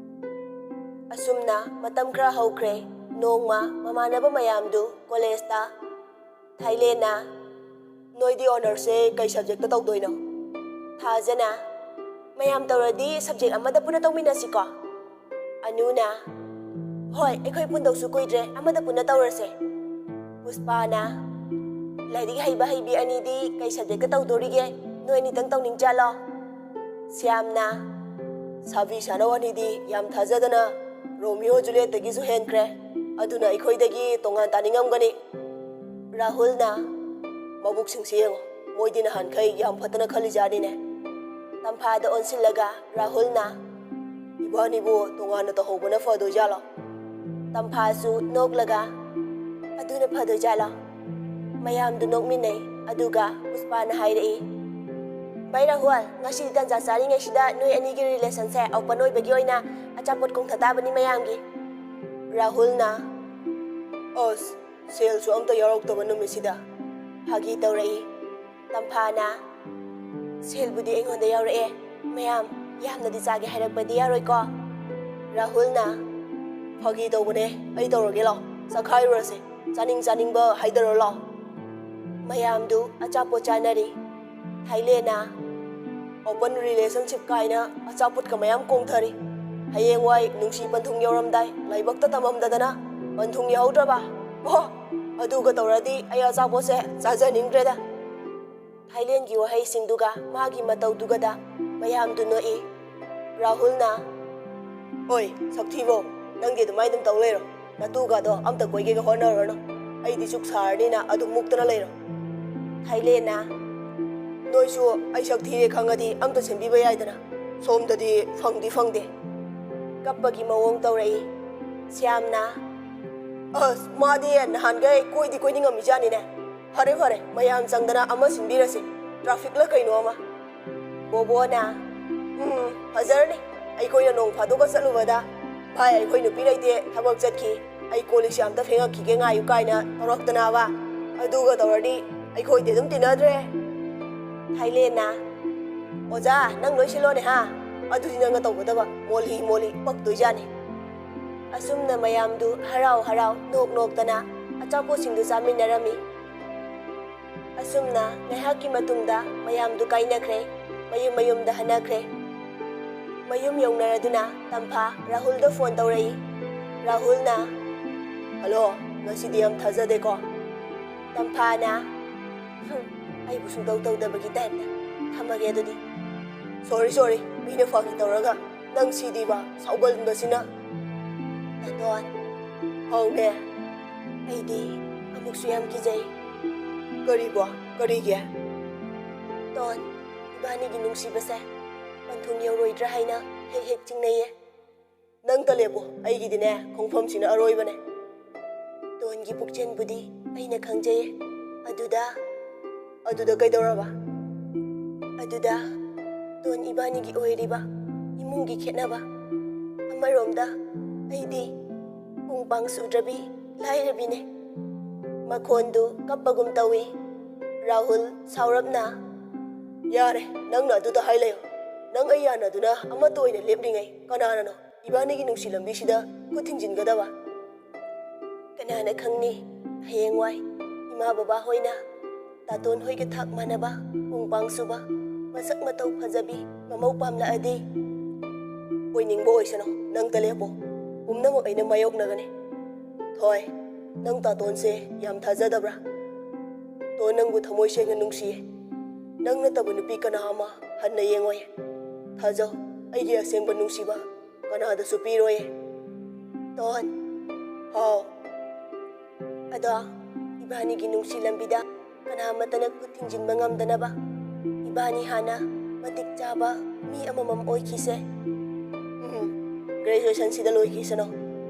ꯑꯁꯨꯝꯅ ꯃꯇꯝ ꯈꯔ ꯍꯧꯈ꯭ꯔꯦ꯫ ꯅꯣꯡꯃ ꯃꯃꯥꯟꯅꯕ ꯃꯌꯥꯝꯗꯨ ꯀꯣꯂꯦꯖꯇ ꯊꯥꯏꯂꯦꯟꯅ, "ꯅꯣꯏꯗꯤ ꯑꯣꯅꯔꯁꯁꯦ ꯀꯩ ꯁꯕꯖꯦꯛꯇ ꯇꯧꯗꯣꯏꯅꯣ?" ꯊꯥꯖꯅ, "ꯃꯌꯥꯝ ꯇꯧꯔꯗꯤ ꯁꯕꯖꯦꯛ ꯑꯃꯗ ꯄꯨꯟꯅ ꯇꯧꯃꯤꯟꯅꯁꯤꯀꯣ?" ꯑꯅꯨꯅ, "ꯍꯣꯏ, ꯑꯩꯈꯣꯏ ꯄꯨꯟꯗꯧꯁꯨ ꯀꯨꯏꯗ꯭ꯔꯦ, ꯑꯃꯗ ꯄꯨꯟꯅ ꯇꯧꯔꯁꯦ꯫" ꯄꯨꯁꯄꯥꯅ, "ꯂꯥꯏꯔꯤꯛ ꯍꯩꯕ ꯍꯩꯕꯤ ꯑꯅꯤꯗꯤ ꯀꯩ ꯁꯕꯖꯦꯛꯇ ꯇꯧꯗꯣꯔꯤꯒꯦ? ꯅꯣꯏ ꯑꯅꯤꯇꯪ ꯇꯧꯅꯤꯡꯖꯥꯠꯂꯣ?" ꯁ꯭ꯌꯥꯝꯅ, "ꯁꯥꯕꯤ ꯁꯥꯅꯧ ꯑꯅꯤꯗꯤ ꯌꯥꯝ ꯊꯥꯖꯗꯅ ꯔꯣꯃꯤꯑꯣ ꯖꯨꯂꯤꯌꯦꯠꯇꯒꯤꯁꯨ ꯍꯦꯟꯈ꯭ꯔꯦ, ꯑꯗꯨꯅ ꯑꯩꯈꯣꯏꯗꯒꯤ ꯇꯣꯉꯥꯟ ꯇꯥꯅꯤꯡꯉꯝꯒꯅꯤ꯫" ꯔꯥꯍꯨꯜꯅ, "ꯃꯕꯨꯛꯁꯤꯡꯁꯦ ꯌꯦꯡꯉꯣ, ꯃꯣꯏꯗꯤ ꯅꯍꯥꯟꯈꯩ ꯌꯥꯝ ꯐꯠꯇꯅ ꯈꯜꯂꯤꯖꯥꯠꯅꯤꯅꯦ꯫" ꯇꯝꯐꯥꯗ ꯑꯣꯟꯁꯤꯜꯂꯒ ꯔꯥꯍꯨꯜꯅ, "ꯏꯕꯥꯅꯤꯕꯨ ꯇꯣꯉꯥꯟꯅ ꯇꯧꯍꯧꯕꯅ ꯐꯗꯣꯏꯖꯥꯠꯂꯣ?" ꯇꯝꯐꯥꯁꯨ ꯅꯣꯛꯂꯒ, "ꯑꯗꯨꯅ ꯐꯗꯣꯏꯖꯥꯠꯂꯣ?" ꯃꯌꯥꯝꯗꯨ ꯅꯣꯛꯃꯤꯟꯅꯩ꯫ ꯑꯗꯨꯒ ꯄꯨꯁꯄꯥꯅ ꯍꯥꯏꯔꯛꯏ, "ꯚꯥꯏ ꯔꯥꯍꯨꯜ, ꯉꯁꯤꯗꯤ ꯇꯟꯖꯥ ꯆꯥꯔꯤꯉꯩꯁꯤꯗ ꯅꯣꯏ ꯑꯅꯤꯒꯤ ꯔꯤꯂꯦꯁꯟꯁꯦ ꯑꯣꯄꯟ ꯑꯣꯏꯕꯒꯤ ꯑꯣꯏꯅ ꯑꯆꯥꯄꯣꯠ ꯀꯣꯡꯊ ꯇꯥꯕꯅꯤ ꯃꯌꯥꯝꯒꯤ꯫" ꯔꯥꯍꯨꯜꯅ, "ꯑꯁ, ꯁꯦꯜꯁꯨ ꯑꯝꯇ ꯌꯥꯎꯔꯛꯇꯕ ꯅꯨꯃꯤꯠꯁꯤꯗ" ꯐꯥꯒꯤ ꯇꯧꯔꯛꯏ꯫ ꯇꯝꯐꯥꯅ, "ꯁꯦꯜꯕꯨꯗꯤ ꯑꯩꯉꯣꯟꯗ ꯌꯥꯎꯔꯛꯑꯦ꯫ ꯃꯌꯥꯝ, ꯌꯥꯝꯅꯗꯤ ꯆꯥꯒꯦ ꯍꯥꯏꯔꯛꯄꯗꯤ ꯌꯥꯔꯣꯏꯀꯣ?" ꯔꯥꯍꯨꯜꯅ, "ꯐꯥꯒꯤ ꯇꯧꯕꯅꯦ, ꯑꯩ ꯇꯧꯔꯒꯦ ꯂꯥꯎ, ꯆꯥꯈꯥꯏꯔꯨꯔꯁꯦ, ꯆꯥꯅꯤꯡ ꯆꯥꯅꯤꯡꯕ ꯍꯥꯏꯗꯔꯣ ꯂꯥꯎ꯫" ꯃꯌꯥꯝꯗꯨ ꯑꯆꯥꯄꯣꯠ ꯆꯥꯅꯔꯤ꯫ ꯊꯥꯏꯂꯦꯟꯅ, "ꯑꯣꯄꯟ ꯔꯤꯂꯦꯁꯟꯁꯤꯞ ꯀꯥꯏꯅ ꯑꯆꯥꯄꯣꯠꯀ ꯃꯌꯥꯝ ꯀꯣꯡꯊꯔꯤ꯫ ꯍꯌꯦꯡꯋꯥꯏ ꯅꯨꯡꯁꯤ ꯄꯟꯊꯨꯡ ꯌꯧꯔꯝꯗꯥꯏ ꯂꯥꯏꯕꯛꯇ ꯇꯝꯃꯝꯗꯗꯅ ꯄꯟꯊꯨꯡ ꯌꯧꯍꯧꯗ꯭ꯔꯕ? ꯑꯣ, ꯑꯗꯨꯒ ꯇꯧꯔꯗꯤ ꯑꯩ ꯑꯆꯥꯄꯣꯠꯁꯦ ꯆꯥꯖꯅꯤꯡꯗ꯭ꯔꯦꯗ꯫" ꯊꯥꯏꯂꯦꯟꯒꯤ ꯋꯥꯍꯩꯁꯤꯡꯗꯨꯒ ꯃꯥꯒꯤ ꯃꯇꯧꯗꯨꯒꯗ ꯃꯌꯥꯝꯗꯨ ꯅꯣꯛꯏ꯫ ꯔꯥꯍꯨꯜꯅ, "ꯑꯣꯏ, ꯁꯛꯊꯤꯕꯧ, ꯅꯪꯗꯤ ꯑꯗꯨꯃꯥꯏꯅ ꯑꯗꯨꯝ ꯇꯧ ꯂꯩꯔꯣ꯫ ꯅꯇꯨꯒꯗꯣ ꯑꯝꯇ ꯀꯣꯏꯒꯦꯒ ꯍꯣꯠꯅꯔꯨꯔꯅꯨ꯫ ꯑꯩꯗꯤ ꯆꯨꯛ ꯁꯥꯔꯅꯤꯅ ꯑꯗꯨꯝ ꯃꯨꯛꯇꯅ ꯂꯩꯔꯣ꯫" ꯊꯥꯏꯂꯦꯟꯅ, "ꯅꯣꯏꯁꯨ ꯑꯩ ꯁꯛ ꯊꯤꯔꯦ ꯈꯪꯉꯗꯤ ꯑꯝꯇ ꯁꯦꯝꯕꯤꯕ ꯌꯥꯏꯗꯅ꯫ ꯁꯣꯝꯗꯗꯤ ꯐꯪꯗꯤ ꯐꯪꯗꯦ꯫" ꯀꯞꯄꯒꯤ ꯃꯑꯣꯡ ꯇꯧꯔꯛꯏ꯫ ꯁ꯭ꯌꯥꯝꯅ, "ꯑꯁ, ꯃꯥꯗꯤ ꯅꯍꯥꯟꯈꯩ ꯀꯣꯏꯗꯤ ꯀꯣꯏꯅꯤꯡꯉꯝꯃꯤꯖꯥꯠꯅꯤꯅꯦ꯫ ꯐꯔꯦ, ꯐꯔꯦ, ꯃꯌꯥꯝ ꯆꯪꯗꯅ ꯑꯃ ꯁꯤꯟꯕꯤꯔꯁꯤ, ꯇ꯭ꯔꯥꯐꯤꯛꯂ ꯀꯩꯅꯣ ꯑꯃ꯫" ꯕꯣꯕꯣꯅ, "ꯎꯝ, ꯐꯖꯔꯅꯤ꯫ ꯑꯩꯈꯣꯏꯅ ꯅꯣꯡ ꯐꯥꯗꯣꯛꯀ ꯆꯠꯂꯨꯕꯗ, 'ꯚꯥꯏ, ꯑꯩꯈꯣꯏ ꯅꯨꯄꯤ ꯂꯩꯇꯦ, ꯊꯕꯛ ꯆꯠꯈꯤ, ꯑꯩ ꯀꯣꯜ ꯂꯤꯛꯁꯦ ꯑꯝꯇ ꯐꯦꯡꯉꯛꯈꯤꯒꯦ, ꯉꯥꯏꯌꯨ,' ꯀꯥꯏꯅ ꯇꯧꯔꯛꯇꯅꯕ꯫ ꯑꯗꯨꯒ ꯇꯧꯔꯗꯤ ꯑꯩꯈꯣꯏꯗꯤ ꯑꯗꯨꯝ ꯇꯤꯟꯅꯗ꯭ꯔꯦ꯫" ꯊꯥꯏꯂꯦꯟꯅ, "ꯑꯣꯖꯥ, ꯅꯪ ꯂꯣꯏꯁꯤꯜꯂꯣꯅꯦ ꯍꯥ? ꯑꯗꯨꯗꯤ ꯅꯪꯅ ꯇꯧꯒꯗꯕ꯫ ꯃꯣꯜꯂꯤ ꯃꯣꯜꯂꯤ ꯄꯛꯇꯣꯏꯖꯥꯠꯅꯤ꯫" ꯑꯁꯨꯝꯅ ꯃꯌꯥꯝꯗꯨ ꯍꯔꯥꯎ ꯍꯔꯥꯎ ꯅꯣꯛ ꯅꯣꯛꯇꯅ ꯑꯆꯥꯄꯣꯠꯁꯤꯡꯗꯨ ꯆꯥꯃꯤꯟꯅꯔꯝꯃꯤ꯫ ꯑꯁꯨꯝꯅ ꯉꯥꯏꯍꯥꯛꯀꯤ ꯃꯇꯨꯡꯗ ꯃꯌꯥꯝꯗꯨ ꯀꯥꯏꯅꯈ꯭ꯔꯦ, ꯃꯌꯨꯝ ꯃꯌꯨꯝꯗ ꯍꯟꯅꯈ꯭ꯔꯦ꯫ ꯃꯌꯨꯝ ꯌꯧꯅꯔꯗꯨꯅ ꯇꯝꯐꯥ ꯔꯥꯍꯨꯜꯗ ꯐꯣꯟ ꯇꯧꯔꯛꯏ꯫ ꯔꯥꯍꯨꯜꯅ, "ꯍꯜꯂꯣ, ꯉꯁꯤꯗꯤ ꯌꯥꯝ ꯊꯥꯖꯗꯦꯀꯣ?" ꯇꯝꯐꯥꯅ, "ꯍꯨꯝ, ꯑꯩꯕꯨ ꯁꯨꯡꯇꯧ ꯇꯧꯗꯕꯒꯤ ꯇꯥꯏꯞꯇ꯫ ꯊꯝꯃꯒꯦ ꯑꯗꯨꯗꯤ꯫" "ꯁꯣꯔꯤ, ꯁꯣꯔꯤ, ꯃꯤꯅ ꯐꯥꯒꯤ ꯇꯧꯔꯒ ꯅꯪ ꯁꯤꯗꯤꯕ ꯁꯥꯎꯒꯟꯕꯁꯤꯅ꯫" "ꯇꯥꯇꯣꯟ꯫" "ꯍꯥꯎꯅꯦ꯫" "ꯑꯩꯗꯤ ꯑꯃꯨꯛꯁꯨ ꯌꯥꯝ ꯀꯤꯖꯩ꯫" "ꯀꯔꯤꯕꯣ? ꯀꯔꯤꯒꯤ?" "ꯇꯣꯟ, ꯏꯕꯥꯅꯤꯒꯤ ꯅꯨꯡꯁꯤꯕꯁꯦ ꯄꯟꯊꯨꯡ ꯌꯧꯔꯣꯏꯗ꯭ꯔꯥ ꯍꯥꯏꯅ ꯍꯦꯛ ꯍꯦꯛ ꯆꯤꯡꯅꯩꯌꯦ꯫ ꯅꯪꯇ ꯂꯦꯞꯄꯣ, ꯑꯩꯒꯤꯗꯤꯅꯦ ꯈꯣꯡꯐꯝꯁꯤꯅ ꯑꯔꯣꯏꯕꯅꯦ꯫ ꯇꯣꯟꯒꯤ ꯄꯨꯛꯆꯦꯟꯕꯨꯗꯤ ꯑꯩꯅ ꯈꯪꯖꯩꯌꯦ꯫ ꯑꯗꯨꯗ ꯑꯗꯨꯗ ꯀꯩꯗꯧꯔꯕ? ꯑꯗꯨꯗ ꯇꯣꯟ ꯏꯕꯥꯅꯤꯒꯤ ꯑꯣꯏꯔꯤꯕ ꯏꯃꯨꯡꯒꯤ ꯈꯦꯠꯅꯕ, ꯑꯃꯔꯣꯝꯗ ꯑꯩꯗꯤ ꯄꯨꯡ ꯄꯥꯡ ꯁꯨꯗ꯭ꯔꯕꯤ ꯂꯥꯏꯔꯕꯤꯅꯦ꯫ ꯃꯈꯣꯟꯗꯨ ꯀꯞꯄꯒꯨꯝ ꯇꯧꯏ꯫ ꯔꯥꯍꯨꯜ ꯁꯥꯎꯔꯞꯅ, "ꯌꯥꯔꯦ, ꯅꯪꯅ ꯑꯗꯨꯗ ꯍꯥꯏ ꯂꯩꯌꯣ꯫ ꯅꯪ ꯑꯩ ꯌꯥꯅꯗꯨꯅ ꯑꯃꯠꯇ ꯑꯣꯏꯅ ꯂꯦꯞꯂꯤꯉꯩ ꯀꯅꯥꯅꯅꯣ ꯏꯕꯥꯅꯤꯒꯤ ꯅꯨꯡꯁꯤ ꯂꯝꯕꯤꯁꯤꯗ ꯈꯨꯠ ꯊꯤꯡꯖꯤꯟꯒꯗꯕ?" ꯀꯅꯥꯅ ꯈꯪꯅꯤ, ꯍꯌꯦꯡꯋꯥꯏ ꯏꯃꯥ ꯕꯕꯥ ꯍꯣꯏꯅ ꯇꯥꯇꯣꯟ ꯍꯣꯏꯒ ꯊꯥꯛ ꯃꯥꯟꯅꯕ, ꯄꯨꯡ ꯄꯥꯡ ꯁꯨꯕ, ꯃꯁꯛ ꯃꯇꯧ ꯐꯖꯕꯤ ꯃꯃꯧ ꯄꯥꯝꯂꯛꯑꯗꯤ? ꯑꯣꯏꯅꯤꯡꯕ ꯑꯣꯏꯁꯅꯨ, ꯅꯪꯇ ꯂꯦꯞꯄꯣ꯫ ꯄꯨꯝꯅꯃꯛ ꯑꯩꯅ ꯃꯥꯌꯣꯛꯅꯒꯅꯤ꯫ ꯊꯣꯏ, ꯅꯪ ꯇꯥꯇꯣꯟꯁꯦ ꯌꯥꯝ ꯊꯥꯖꯗꯕ꯭ꯔꯥ? ꯇꯣꯟ ꯅꯪꯕꯨ ꯊꯃꯣꯏ ꯁꯦꯡꯅ ꯅꯨꯡꯁꯤꯌꯦ꯫ ꯅꯪ ꯅꯠꯇꯕ ꯅꯨꯄꯤ ꯀꯅꯥ ꯑꯃ ꯍꯟꯅ ꯌꯦꯡꯉꯣꯏ꯫ ꯊꯥꯖꯧ, ꯑꯩꯒꯤ ꯑꯁꯦꯡꯕ ꯅꯨꯡꯁꯤꯕ ꯀꯅꯥꯗꯁꯨ ꯄꯤꯔꯣꯏ꯫ ꯇꯣꯟ꯫ ꯍꯥꯎ꯫ ꯑꯗꯣ ꯏꯕꯥꯅꯤꯒꯤ ꯅꯨꯡꯁꯤ ꯂꯝꯕꯤꯗ ꯀꯅꯥꯃꯠꯇꯅ ꯈꯨꯠ ꯊꯤꯡꯖꯤꯟꯕ ꯉꯝꯗꯅꯕ ꯏꯕꯥꯅꯤ ꯍꯥꯟꯅ ꯃꯇꯤꯛ ꯆꯥꯕ ꯃꯤ ꯑꯃꯃꯝ ꯑꯣꯏꯈꯤꯁꯦ꯫ ꯎꯝ, graduation ꯁꯤꯗ ꯂꯣꯏꯈꯤꯁꯅꯨ꯫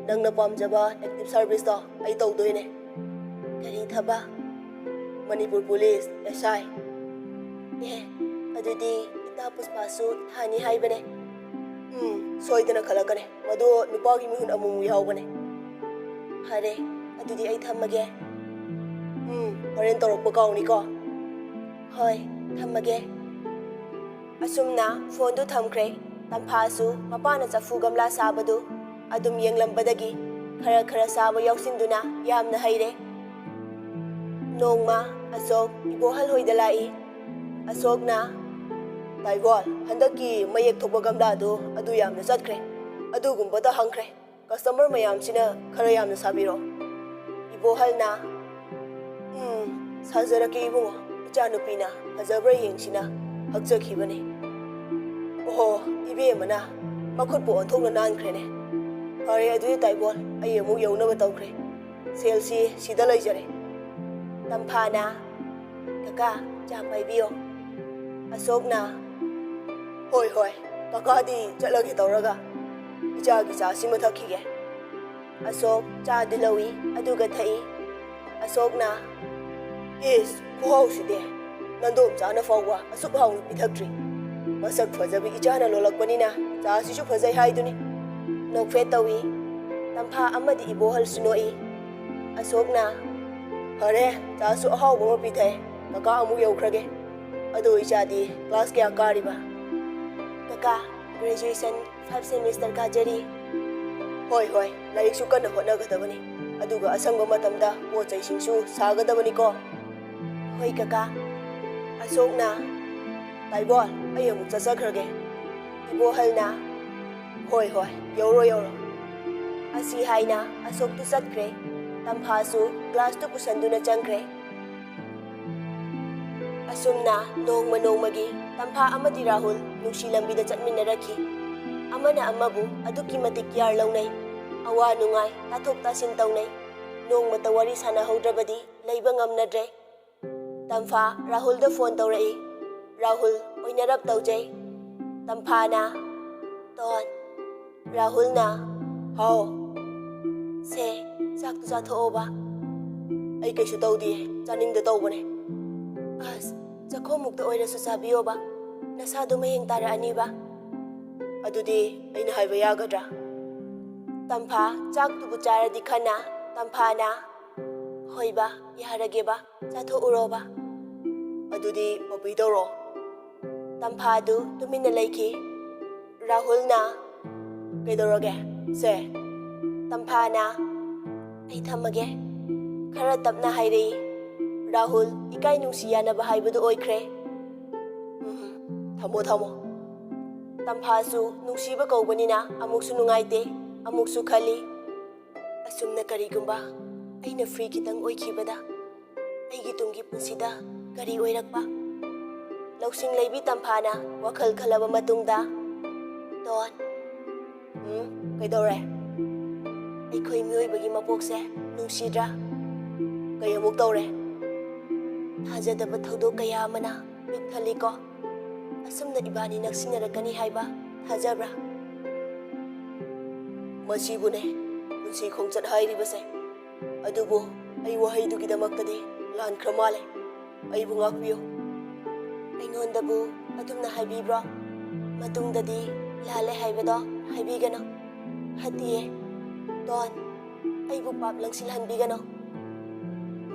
ꯅꯪꯅ ꯄꯥꯝꯖꯕ active service ꯇꯣ ꯑꯩ ꯇꯧꯗꯣꯏꯅꯦ꯫ ꯀꯔꯤ ꯊꯕꯛ? Manipur police, S I꯫ ꯑꯦ, ꯑꯗꯨꯗꯤ ꯏꯇꯥ ꯄꯨꯁꯄꯥꯁꯨ ꯊꯥꯅꯤ ꯍꯥꯏꯕꯅꯦ꯫ ꯎꯝ, ꯁꯣꯏꯗꯅ ꯈꯜꯂꯛꯀꯅꯤ꯫ ꯃꯗꯨ ꯅꯨꯄꯥꯒꯤ ꯃꯤꯍꯨꯟ ꯑꯃꯨꯛꯃꯨꯛ ꯌꯥꯎꯕꯅꯦ꯫ ꯐꯔꯦ, ꯑꯗꯨꯗꯤ ꯑꯩ ꯊꯝꯃꯒꯦ꯫ ꯎꯝ, ꯍꯣꯔꯦꯟ ꯇꯧꯔꯛꯄ ꯀꯥꯎꯅꯤꯀꯣ꯫ ꯍꯣꯏ, ꯊꯝꯃꯒꯦ꯫ ꯑꯁꯨꯝꯅ ꯐꯣꯟꯗꯨ ꯊꯝꯈ꯭ꯔꯦ꯫ ꯇꯝꯐꯥꯁꯨ ꯃꯄꯥꯅ ꯆꯐꯨ ꯒꯝꯂꯥ ꯁꯥꯕꯗꯨ ꯑꯗꯨꯝ ꯌꯦꯡꯂꯝꯕꯗꯒꯤ ꯈꯔ ꯈꯔ ꯁꯥꯕ ꯌꯥꯎꯁꯤꯟꯗꯨꯅ ꯌꯥꯝꯅ ꯍꯩꯔꯦ꯫ ꯅꯣꯡꯃ ꯑꯁꯣꯛ ꯏꯕꯣꯍꯜ ꯍꯣꯏꯗ ꯂꯥꯛꯏ꯫ ꯑꯁꯣꯛꯅ, "ꯇꯥꯏꯕꯣꯜ, ꯍꯟꯗꯛꯀꯤ ꯃꯌꯦꯛ ꯊꯣꯛꯄ ꯒꯝꯂꯥꯗꯨ ꯑꯗꯨ ꯌꯥꯝꯅ ꯆꯠꯈ꯭ꯔꯦ꯫ ꯑꯗꯨꯒꯨꯝꯕꯗ ꯍꯪꯈ꯭ꯔꯦ꯫ Customer ꯃꯌꯥꯝꯁꯤꯅ ꯈꯔ ꯌꯥꯝꯅ ꯁꯥꯕꯤꯔꯣ꯫" ꯏꯕꯣꯍꯜꯅ, "ꯎꯝ, ꯁꯥꯖꯔꯛꯀꯦ ꯏꯕꯨꯡꯉꯣ, ꯏꯆꯥꯅꯨꯄꯤꯅ ꯐꯖꯕ꯭ꯔꯥ ꯌꯦꯡꯁꯤꯅ ꯍꯛꯆꯈꯤꯕꯅꯤ꯫" ꯑꯣꯍꯣ, ꯏꯕꯦꯝꯃꯅ ꯃꯈꯨꯠꯄꯨ ꯑꯣꯟꯊꯣꯛꯅ ꯅꯥꯟꯈ꯭ꯔꯦꯅꯦ꯫ "ꯐꯔꯦ ꯑꯗꯨꯗꯤ ꯇꯥꯏꯕꯣꯜ, ꯑꯩ ꯑꯃꯨꯛ ꯌꯧꯅꯕ ꯇꯧꯈ꯭ꯔꯦ꯫ ꯁꯦꯜꯁꯤ ꯁꯤꯗ ꯂꯩꯖꯔꯦ꯫" ꯇꯝꯐꯥꯅ, "ꯀꯀꯥ, ꯆꯥ ꯄꯥꯏꯕꯤꯌꯣ꯫" ꯑꯁꯣꯛꯅ, "ꯍꯣꯏ, ꯍꯣꯏ, ꯀꯀꯥꯗꯤ ꯆꯠꯂꯒꯦ ꯇꯧꯔꯒ ꯏꯆꯥꯒꯤ ꯆꯥꯁꯤꯃ ꯊꯛꯈꯤꯒꯦ꯫" ꯑꯁꯣꯛ ꯆꯥꯗꯨ ꯂꯧꯏ, ꯑꯗꯨꯒ ꯊꯛꯏ꯫ ꯑꯁꯣꯛꯅ, "ꯏꯁ, ꯈꯨꯍꯥꯎꯁꯤꯗꯤ! ꯅꯟꯗꯣꯝꯆꯥꯅ ꯐꯥꯎꯕ ꯑꯁꯨꯛ ꯍꯥꯎꯅ ꯄꯤꯊꯛꯇ꯭ꯔꯤ꯫ ꯃꯁꯛ ꯐꯖꯕꯤ ꯏꯆꯥꯅ ꯂꯣꯜꯂꯛꯄꯅꯤꯅ ꯆꯥꯁꯤꯁꯨ ꯐꯖꯩ ꯍꯥꯏꯗꯨꯅꯤ꯫ ꯅꯣꯛꯐꯦꯠ ꯇꯧꯏ꯫ ꯇꯝꯐꯥ ꯑꯃꯗꯤ ꯏꯕꯣꯍꯜꯁꯨ ꯅꯣꯛꯏ꯫ ꯑꯁꯣꯛꯅ, "ꯐꯔꯦ, ꯆꯥꯁꯨ ꯑꯍꯥꯎꯕ ꯑꯃ ꯄꯤꯊꯛꯑꯦ꯫ ꯀꯀꯥ ꯑꯃꯨꯛ ꯌꯧꯈ꯭ꯔꯒꯦ꯫ ꯑꯗꯣ ꯏꯆꯥꯗꯤ ꯀ꯭ꯂꯥꯁ ꯀꯌꯥ ꯀꯥꯔꯤꯕ?" "ꯀꯀꯥ, ꯒ꯭ꯔꯦꯖꯨꯑꯦꯁꯟ ꯐꯥꯏꯚ ꯁꯦꯃꯤꯁꯇꯔ ꯀꯥꯖꯔꯤ꯫" "ꯍꯣꯏ, ꯍꯣꯏ, ꯂꯥꯏꯔꯤꯛꯁꯨ ꯀꯟꯅ ꯍꯣꯠꯅꯒꯗꯕꯅꯤ꯫ ꯑꯗꯨꯒ ꯑꯁꯪꯕ ꯃꯇꯝꯗ ꯄꯣꯠ ꯆꯩꯁꯤꯡꯁꯨ ꯁꯥꯒꯗꯕꯅꯤꯀꯣ꯫" "ꯍꯣꯏ, ꯀꯀꯥ꯫" ꯑꯁꯣꯛꯅ, "ꯇꯥꯏꯕꯣꯜ, ꯑꯩ ꯑꯃꯨꯛ ꯆꯠꯆꯈ꯭ꯔꯒꯦ꯫" ꯏꯕꯣꯍꯜꯅ, "ꯍꯣꯏ, ꯍꯣꯏ, ꯌꯧꯔꯣ, ꯌꯧꯔꯣ꯫" ꯑꯁꯤ ꯍꯥꯏꯅ ꯑꯁꯣꯛꯇꯨ ꯆꯠꯈ꯭ꯔꯦ꯫ ꯇꯝꯐꯥꯁꯨ ꯀ꯭ꯂꯥꯁꯇꯨ ꯄꯨꯁꯟꯗꯨꯅ ꯆꯪꯈ꯭ꯔꯦ꯫ ꯑꯁꯨꯝꯅ ꯅꯣꯡꯃ ꯅꯣꯡꯃꯒꯤ ꯇꯝꯐꯥ ꯑꯃꯗꯤ ꯔꯥꯍꯨꯜ ꯅꯨꯡꯁꯤ ꯂꯝꯕꯤꯗ ꯆꯠꯃꯤꯟꯅꯔꯛꯈꯤ꯫ ꯑꯃꯅ ꯑꯃꯕꯨ ꯑꯗꯨꯛꯀꯤ ꯃꯇꯤꯛ ꯀꯤꯌꯥꯔ ꯂꯧꯅꯩ꯫ ꯑꯋꯥ ꯅꯨꯡꯉꯥꯏ ꯇꯥꯊꯣꯛ ꯇꯥꯁꯤꯟ ꯇꯧꯅꯩ꯫ ꯅꯣꯡꯃꯇ ꯋꯥꯔꯤ ꯁꯥꯟꯅꯍꯧꯗ꯭ꯔꯕꯗꯤ ꯂꯩꯕ ꯉꯝꯅꯗ꯭ꯔꯦ꯫ ꯇꯝꯐꯥ ꯔꯥꯍꯨꯜꯗ ꯐꯣꯟ ꯇꯧꯔꯛꯏ꯫ ꯔꯥꯍꯨꯜ ꯑꯣꯏꯅꯔꯞ ꯇꯧꯖꯩ꯫ ꯇꯝꯐꯥꯅ, "ꯇꯣꯟ꯫" ꯔꯥꯍꯨꯜꯅ, "ꯍꯥꯎ꯫" "ꯁꯦ, ꯆꯥꯛꯇꯨ ꯆꯥꯊꯣꯛꯑꯣꯕ꯫" "ꯑꯩ ꯀꯩꯁꯨ ꯇꯧꯗꯤꯌꯦ, ꯆꯥꯅꯤꯡꯗ ꯇꯧꯕꯅꯦ꯫" "ꯑꯁ, ꯆꯈꯣꯝꯃꯨꯛꯇ ꯑꯣꯏꯔꯁꯨ ꯆꯥꯕꯤꯌꯣꯕ, ꯅꯁꯥꯗꯣ ꯃꯌꯦꯡ ꯇꯥꯔꯛꯑꯅꯤꯕ꯫" "ꯑꯗꯨꯗꯤ ꯑꯩꯅ ꯍꯥꯏꯕ ꯌꯥꯒꯗ꯭ꯔꯥ?" ꯇꯝꯐꯥ ꯆꯥꯛꯇꯨꯕꯨ ꯆꯥꯔꯗꯤ ꯈꯟꯅ, ꯇꯝꯐꯥꯅ, "ꯍꯣꯏꯕ, ꯌꯥꯔꯒꯦꯕ, ꯆꯥꯊꯣꯛꯎꯔꯣꯕ꯫" "ꯑꯗꯨꯗꯤ ꯄꯄꯤ ꯇꯧꯔꯣ꯫" ꯇꯝꯐꯥꯗꯨ ꯇꯨꯃꯤꯟꯅ ꯂꯩꯈꯤ꯫ ꯔꯥꯍꯨꯜꯅ, "ꯀꯩꯗꯧꯔꯒꯦ? ꯁꯦ꯫" ꯇꯝꯐꯥꯅ, "ꯑꯩ ꯊꯝꯃꯒꯦ꯫" ꯈꯔ ꯇꯞꯅ ꯍꯥꯏꯔꯛꯏ꯫ ꯔꯥꯍꯨꯜ ꯏꯀꯥꯏ ꯅꯨꯡꯁꯤ ꯌꯥꯅꯕ ꯍꯥꯏꯕꯗꯨ ꯑꯣꯏꯈ꯭ꯔꯦ꯫ "ꯎꯝ, ꯊꯝꯃꯣ, ꯊꯝꯃꯣ꯫" ꯇꯝꯐꯥꯁꯨ ꯅꯨꯡꯁꯤꯕ ꯀꯧꯕꯅꯤꯅ ꯑꯃꯨꯛꯁꯨ ꯅꯨꯡꯉꯥꯏꯇꯦ, ꯑꯃꯨꯛꯁꯨ ꯈꯜꯂꯤ, "ꯑꯁꯨꯝꯅ ꯀꯔꯤꯒꯨꯝꯕ ꯑꯩꯅ ꯐ꯭ꯔꯤ ꯈꯤꯇꯪ ꯑꯣꯏꯈꯤꯕꯗ ꯑꯩꯒꯤ ꯇꯨꯡꯒꯤ ꯄꯨꯟꯁꯤꯗ ꯀꯔꯤ ꯑꯣꯏꯔꯛꯄ?" ꯂꯧꯁꯤꯡ ꯂꯩꯕꯤ ꯇꯝꯐꯥꯅ ꯋꯥꯈꯜ ꯈꯜꯂꯕ ꯃꯇꯨꯡꯗ, "ꯇꯣꯟ꯫" "ꯎꯝ, ꯀꯩꯗꯧꯔꯦ?" "ꯑꯩꯈꯣꯏ ꯃꯤꯑꯣꯏꯕꯒꯤ ꯃꯄꯣꯛꯁꯦ ꯅꯨꯡꯁꯤꯗ꯭ꯔꯥ?" "ꯀꯩ ꯑꯃꯨꯛ ꯇꯧꯔꯦ?" "ꯊꯥꯖꯗꯕ ꯊꯧꯗꯣꯛ ꯀꯌꯥ ꯑꯃꯅ ꯄꯤꯛ ꯊꯜꯂꯤꯀꯣ?" ꯑꯁꯨꯝꯅ ꯏꯕꯥꯅꯤ ꯅꯛꯁꯤꯟꯅꯔꯛꯀꯅꯤ ꯍꯥꯏꯕ ꯊꯥꯖꯕ꯭ꯔꯥ? ꯃꯁꯤꯕꯨꯅꯦ ꯄꯨꯟꯁꯤ ꯈꯣꯡꯆꯠ ꯍꯥꯏꯔꯤꯕꯁꯦ꯫ ꯑꯗꯨꯕꯨ ꯑꯩ ꯋꯥꯍꯩꯗꯨꯒꯤꯗꯃꯛꯇꯗꯤ ꯂꯥꯟꯈ꯭ꯔ ꯃꯥꯜꯂꯦ꯫ ꯑꯩꯕꯨ ꯉꯥꯛꯄꯤꯌꯨ꯫ ꯑꯩꯉꯣꯟꯗꯕꯨ ꯑꯗꯨꯝꯅ ꯍꯥꯏꯕꯤꯕ꯭ꯔꯣ? ꯃꯇꯨꯡꯗꯗꯤ ꯂꯥꯜꯂꯦ ꯍꯥꯏꯕꯗꯣ ꯍꯥꯏꯕꯤꯒꯅꯨ꯫ ꯐꯠꯇꯤꯌꯦ꯫ ꯇꯣꯟ, ꯑꯩꯕꯨ ꯄꯥꯞ ꯂꯪꯁꯤꯜꯍꯟꯕꯤꯒꯅꯨ꯫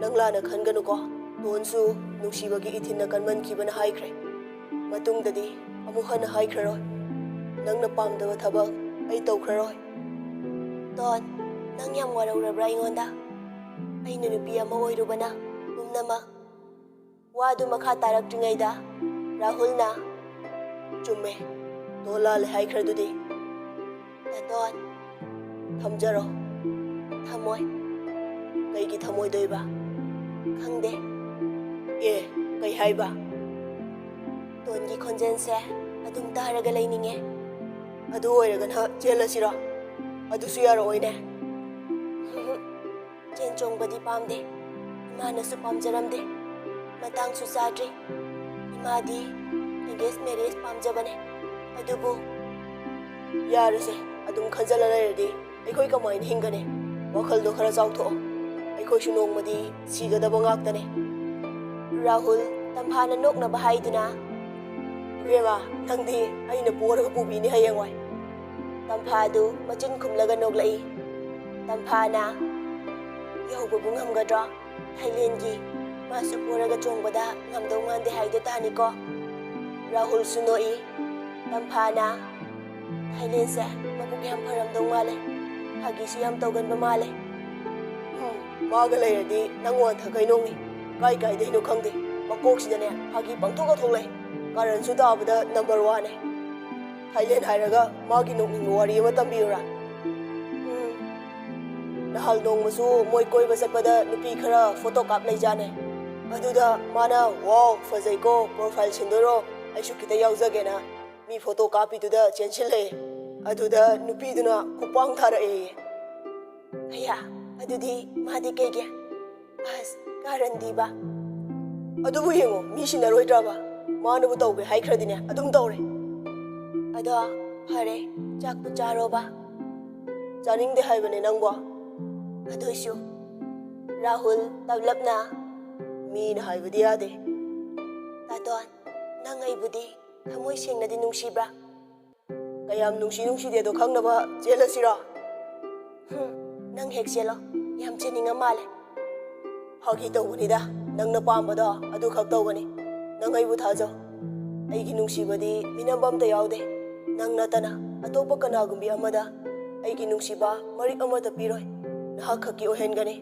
ꯅꯪ ꯂꯥꯟꯅ ꯈꯟꯒꯅꯨꯀꯣ꯫ ꯇꯣꯟꯁꯨ ꯅꯨꯡꯁꯤꯕꯒꯤ ꯏꯊꯤꯟꯅ ꯀꯟꯃꯟꯈꯤꯕꯅ ꯍꯥꯏꯈ꯭ꯔꯦ, "ꯃꯇꯨꯡꯗꯗꯤ ꯑꯃꯨꯛ ꯍꯟꯅ ꯍꯥꯏꯈ꯭ꯔꯔꯣꯏ꯫ ꯅꯪꯅ ꯄꯥꯝꯗꯕ ꯊꯕꯛ ꯑꯩ ꯇꯧꯈ꯭ꯔꯔꯣꯏ꯫" ꯇꯣꯟ, ꯅꯪ ꯌꯥꯝ ꯋꯥꯔꯧꯔꯕ꯭ꯔꯥ ꯑꯩꯉꯣꯟꯗ? ꯑꯩꯅ ꯅꯨꯄꯤ ꯑꯃ ꯑꯣꯏꯔꯨꯕꯅ ꯄꯨꯝꯅꯃꯛ꯫ ꯋꯥꯗꯨ ꯃꯈꯥ ꯇꯥꯔꯛꯇ꯭ꯔꯤꯉꯩꯗ ꯔꯥꯍꯨꯜꯅ, "ꯆꯨꯝꯃꯦ, ꯇꯣꯟ ꯂꯥꯜꯂꯦ ꯍꯥꯏꯈ꯭ꯔꯗꯨꯗꯤ꯫" ꯇꯇꯣꯟ, "ꯊꯝꯖꯔꯣ꯫" "ꯊꯝꯃꯣꯏ꯫" "ꯀꯩꯒꯤ ꯊꯝꯃꯣꯏꯗꯣꯏꯕ?" "ꯈꯪꯗꯦ꯫" "ꯑꯦ, ꯀꯩ ꯍꯥꯏꯕ?" "ꯇꯣꯟꯒꯤ ꯈꯣꯟꯖꯦꯜꯁꯦ ꯑꯗꯨꯝ ꯇꯥꯔꯒ ꯂꯩꯅꯤꯡꯉꯦ꯫" "ꯑꯗꯨ ꯑꯣꯏꯔꯒꯅ ꯆꯦꯜꯂꯁꯤꯔꯣ?" "ꯑꯗꯨꯁꯨ ꯌꯥꯔꯛꯑꯣꯏꯅꯦ꯫" "ꯆꯦꯟ ꯆꯣꯡꯕꯗꯤ ꯄꯥꯝꯗꯦ꯫ ꯏꯃꯥꯅꯁꯨ ꯄꯥꯝꯖꯔꯝꯗꯦ꯫ ꯃꯇꯥꯡꯁꯨ ꯆꯥꯗ꯭ꯔꯤ꯫ ꯏꯃꯥꯗꯤ engage marriage ꯄꯥꯝꯖꯕꯅꯦ꯫ ꯑꯗꯨꯕꯨ" "ꯌꯥꯔꯁꯦ, ꯑꯗꯨꯝ ꯈꯟꯖꯜꯂ ꯂꯩꯔꯗꯤ ꯑꯩꯈꯣꯏ ꯀꯃꯥꯏꯅ ꯍꯤꯡꯒꯅꯤ? ꯋꯥꯈꯜꯗꯣ ꯈꯔ ꯆꯥꯎꯊꯣꯛꯑꯣ꯫ ꯑꯩꯈꯣꯏꯁꯨ ꯅꯣꯡꯃꯗꯤ ꯁꯤꯒꯗꯕ ꯉꯥꯛꯇꯅꯦ꯫" ꯔꯥꯍꯨꯜ, ꯇꯝꯐꯥꯅ ꯅꯣꯛꯅꯕ ꯍꯥꯏꯗꯨꯅ, "ꯏꯕꯦꯝꯃ, ꯅꯪꯗꯤ ꯑꯩꯅ ꯄꯣꯔꯒ ꯄꯨꯕꯤꯅꯤ ꯍꯌꯦꯡꯋꯥꯏ꯫" ꯇꯝꯐꯥꯗꯨ ꯃꯆꯤꯟ ꯈꯨꯝꯂꯒ ꯅꯣꯛꯂꯛꯏ꯫ ꯇꯝꯐꯥꯅ, "ꯌꯧꯕꯕꯨ ꯉꯝꯒꯗ꯭ꯔꯣ? ꯊꯥꯏꯂꯦꯟꯒꯤ ꯃꯥꯁꯨ ꯄꯣꯔꯒ ꯆꯣꯡꯕꯗ ꯉꯝꯗꯧ ꯃꯥꯟꯗꯦ ꯍꯥꯏꯗꯣ ꯇꯥꯅꯤꯀꯣ?" ꯔꯥꯍꯨꯜꯁꯨ ꯅꯣꯛꯏ꯫ ꯇꯝꯐꯥꯅ, "ꯊꯥꯏꯂꯦꯟꯁꯦ ꯃꯕꯨꯛ ꯌꯥꯝ ꯐꯔꯝꯗꯧ ꯃꯥꯜꯂꯦ꯫ ꯐꯥꯒꯤꯁꯨ ꯌꯥꯝ ꯇꯧꯒꯟꯕ ꯃꯥꯜꯂꯦ꯫" "ꯍꯨꯝ, ꯃꯥꯒ ꯂꯩꯔꯗꯤ ꯅꯪ ꯋꯥꯟꯊ ꯀꯩꯅꯣꯝꯅꯤ꯫ ꯀꯥꯏ ꯀꯥꯏꯗꯩꯅꯣ ꯈꯪꯗꯦ, ꯃꯀꯣꯛꯁꯤꯗꯅꯦ ꯐꯥꯒꯤ ꯄꯪꯊꯣꯛꯇ ꯊꯣꯛꯂꯛꯏ꯫ ꯀꯥꯔꯟꯁꯨ ꯇꯥꯕꯗ number one ꯅꯦ꯫ ꯊꯥꯏꯂꯦꯟ ꯍꯥꯏꯔꯒ ꯃꯥꯒꯤ ꯅꯣꯛꯅꯤꯡꯕ ꯋꯥꯔꯤ ꯑꯃ ꯇꯝꯕꯤꯌꯨꯔꯥ?" "ꯎꯝ꯫ ꯅꯍꯥꯟ ꯅꯣꯡꯃꯁꯨ ꯃꯣꯏ ꯀꯣꯏꯕ ꯆꯠꯄꯗ ꯅꯨꯄꯤ ꯈꯔ photo ꯀꯥꯞ ꯂꯩꯖꯥꯠꯅꯦ꯫ ꯑꯗꯨꯗ ꯃꯥꯅ, 'Wow, ꯐꯖꯩꯀꯣ, profile ꯁꯤꯟꯗꯣꯏꯔꯣ? ꯑꯩꯁꯨ ꯈꯤꯇ ꯌꯥꯎꯖꯒꯦꯅ' ꯃꯤ photo ꯀꯥꯞꯄꯤꯗꯨꯗ ꯆꯦꯟꯁꯤꯜꯂꯛꯑꯦ꯫ ꯑꯗꯨꯗ ꯅꯨꯄꯤꯗꯨꯅ ꯈꯨꯄꯥꯡ ꯊꯥꯔꯛꯑꯦꯌꯦ꯫" "ꯑꯌꯥ, ꯑꯗꯨꯗꯤ ꯃꯥꯗꯤ ꯀꯩꯒꯤ?" "ꯑꯁ, ꯀꯥꯔꯟꯗꯤꯕ꯫ ꯑꯗꯨꯕꯨ ꯌꯦꯡꯉꯣ, ꯃꯤ ꯁꯤꯟꯅꯔꯣꯏꯗ꯭ꯔꯕ?" ꯃꯥꯅꯕꯨ ꯇꯧꯒꯦ ꯍꯥꯏꯈ꯭ꯔꯗꯤꯅꯦ ꯑꯗꯨꯝ ꯇꯧꯔꯦ꯫ ꯑꯗꯣ ꯐꯔꯦ, ꯆꯥꯛꯇꯨ ꯆꯥꯔꯣꯕ꯫ ꯆꯥꯅꯤꯡꯗꯦ ꯍꯥꯏꯕꯅꯦ ꯅꯪꯕꯣ꯫ ꯑꯗꯨꯏꯁꯨ ꯔꯥꯍꯨꯜ ꯇꯞꯂꯞꯅ, "ꯃꯤꯅ ꯍꯥꯏꯕꯗꯤ ꯌꯥꯗꯦ꯫ ꯇꯥꯇꯣꯟ, ꯅꯪ ꯑꯩꯕꯨꯗꯤ ꯊꯃꯣꯏ ꯁꯦꯡꯅꯗꯤ ꯅꯨꯡꯁꯤꯕ꯭ꯔꯥ?" ꯀꯌꯥꯝ ꯅꯨꯡꯁꯤ ꯅꯨꯡꯁꯤꯗꯦꯗꯣ ꯈꯪꯅꯕ ꯆꯦꯜꯂꯁꯤꯔꯣ? ꯍꯨꯝ, ꯅꯪ ꯍꯦꯛ ꯆꯦꯜꯂꯣ, ꯌꯥꯝ ꯆꯦꯟꯅꯤꯡꯉ ꯃꯥꯜꯂꯦ꯫ ꯐꯥꯒꯤ ꯇꯧꯕꯅꯤꯗ, ꯅꯪꯅ ꯄꯥꯝꯕꯗꯣ ꯑꯗꯨꯈꯛ ꯇꯧꯒꯅꯤ꯫ ꯅꯪ ꯑꯩꯕꯨ ꯊꯥꯖꯧ꯫ ꯑꯩꯒꯤ ꯅꯨꯡꯁꯤꯕꯗꯤ ꯃꯤꯅꯝꯕ ꯑꯝꯇ ꯌꯥꯎꯗꯦ꯫ ꯅꯪ ꯅꯠꯇꯅ ꯑꯇꯣꯞꯄ ꯀꯅꯥꯒꯨꯝꯕꯤ ꯑꯃꯗ ꯑꯩꯒꯤ ꯅꯨꯡꯁꯤꯕ ꯃꯔꯤꯛ ꯑꯃꯠꯇ ꯄꯤꯔꯣꯏ꯫ ꯅꯍꯥꯛ ꯈꯛꯀꯤ ꯑꯣꯏꯍꯟꯒꯅꯤ꯫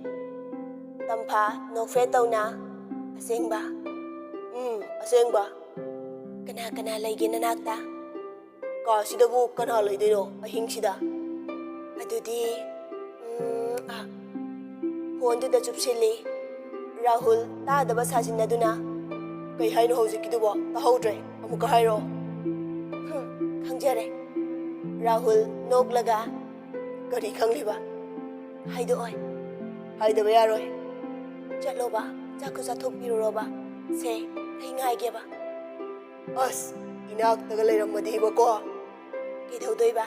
ꯇꯝꯐꯥ ꯅꯣꯛꯐꯦꯠ ꯇꯧꯅ, "ꯑꯁꯦꯡꯕ?" "ꯎꯝ, ꯑꯁꯦꯡꯕ꯫" "ꯀꯅꯥ ꯀꯅꯥ ꯂꯩꯒꯦ ꯅꯅꯥꯛꯇ?" "ꯀꯥꯁꯤꯗꯕꯨ ꯀꯅꯥ ꯂꯩꯗꯣꯏꯅꯣ ꯑꯍꯤꯡꯁꯤꯗ?" "ꯑꯗꯨꯗꯤ, ꯎꯝ, ꯑ, ꯐꯣꯟꯗꯨꯗ ꯆꯨꯞꯁꯤꯜꯂꯤ꯫" ꯔꯥꯍꯨꯜ ꯇꯥꯗꯕ ꯁꯥꯖꯤꯟꯅꯗꯨꯅ, "ꯀꯩ ꯍꯥꯏꯅꯣ ꯍꯧꯖꯤꯛꯀꯤꯗꯨꯕꯣ? ꯇꯥꯍꯧꯗ꯭ꯔꯦ, ꯑꯃꯨꯛꯀ ꯍꯥꯏꯔꯣ꯫" "ꯍꯨꯝ, ꯈꯪꯖꯔꯦ꯫" ꯔꯥꯍꯨꯜ ꯅꯣꯛꯂꯒ, "ꯀꯔꯤ ꯈꯪꯂꯤꯕ?" "ꯍꯥꯏꯗꯣꯛꯑꯣꯏ꯫" "ꯍꯥꯏꯗꯕ ꯌꯥꯔꯣꯏ꯫" "ꯆꯠꯂꯣꯕ, ꯆꯥꯛꯇꯨ ꯆꯥꯊꯣꯛꯄꯤꯔꯨꯔꯣꯕ꯫ ꯁꯦ, ꯑꯩ ꯉꯥꯏꯒꯦꯕ꯫" "ꯑꯁ, ꯏꯅꯥꯛꯇꯒ ꯂꯩꯔꯝꯃꯗꯤꯕꯀꯣ꯫" "ꯀꯩꯗꯧꯗꯣꯏꯕ?"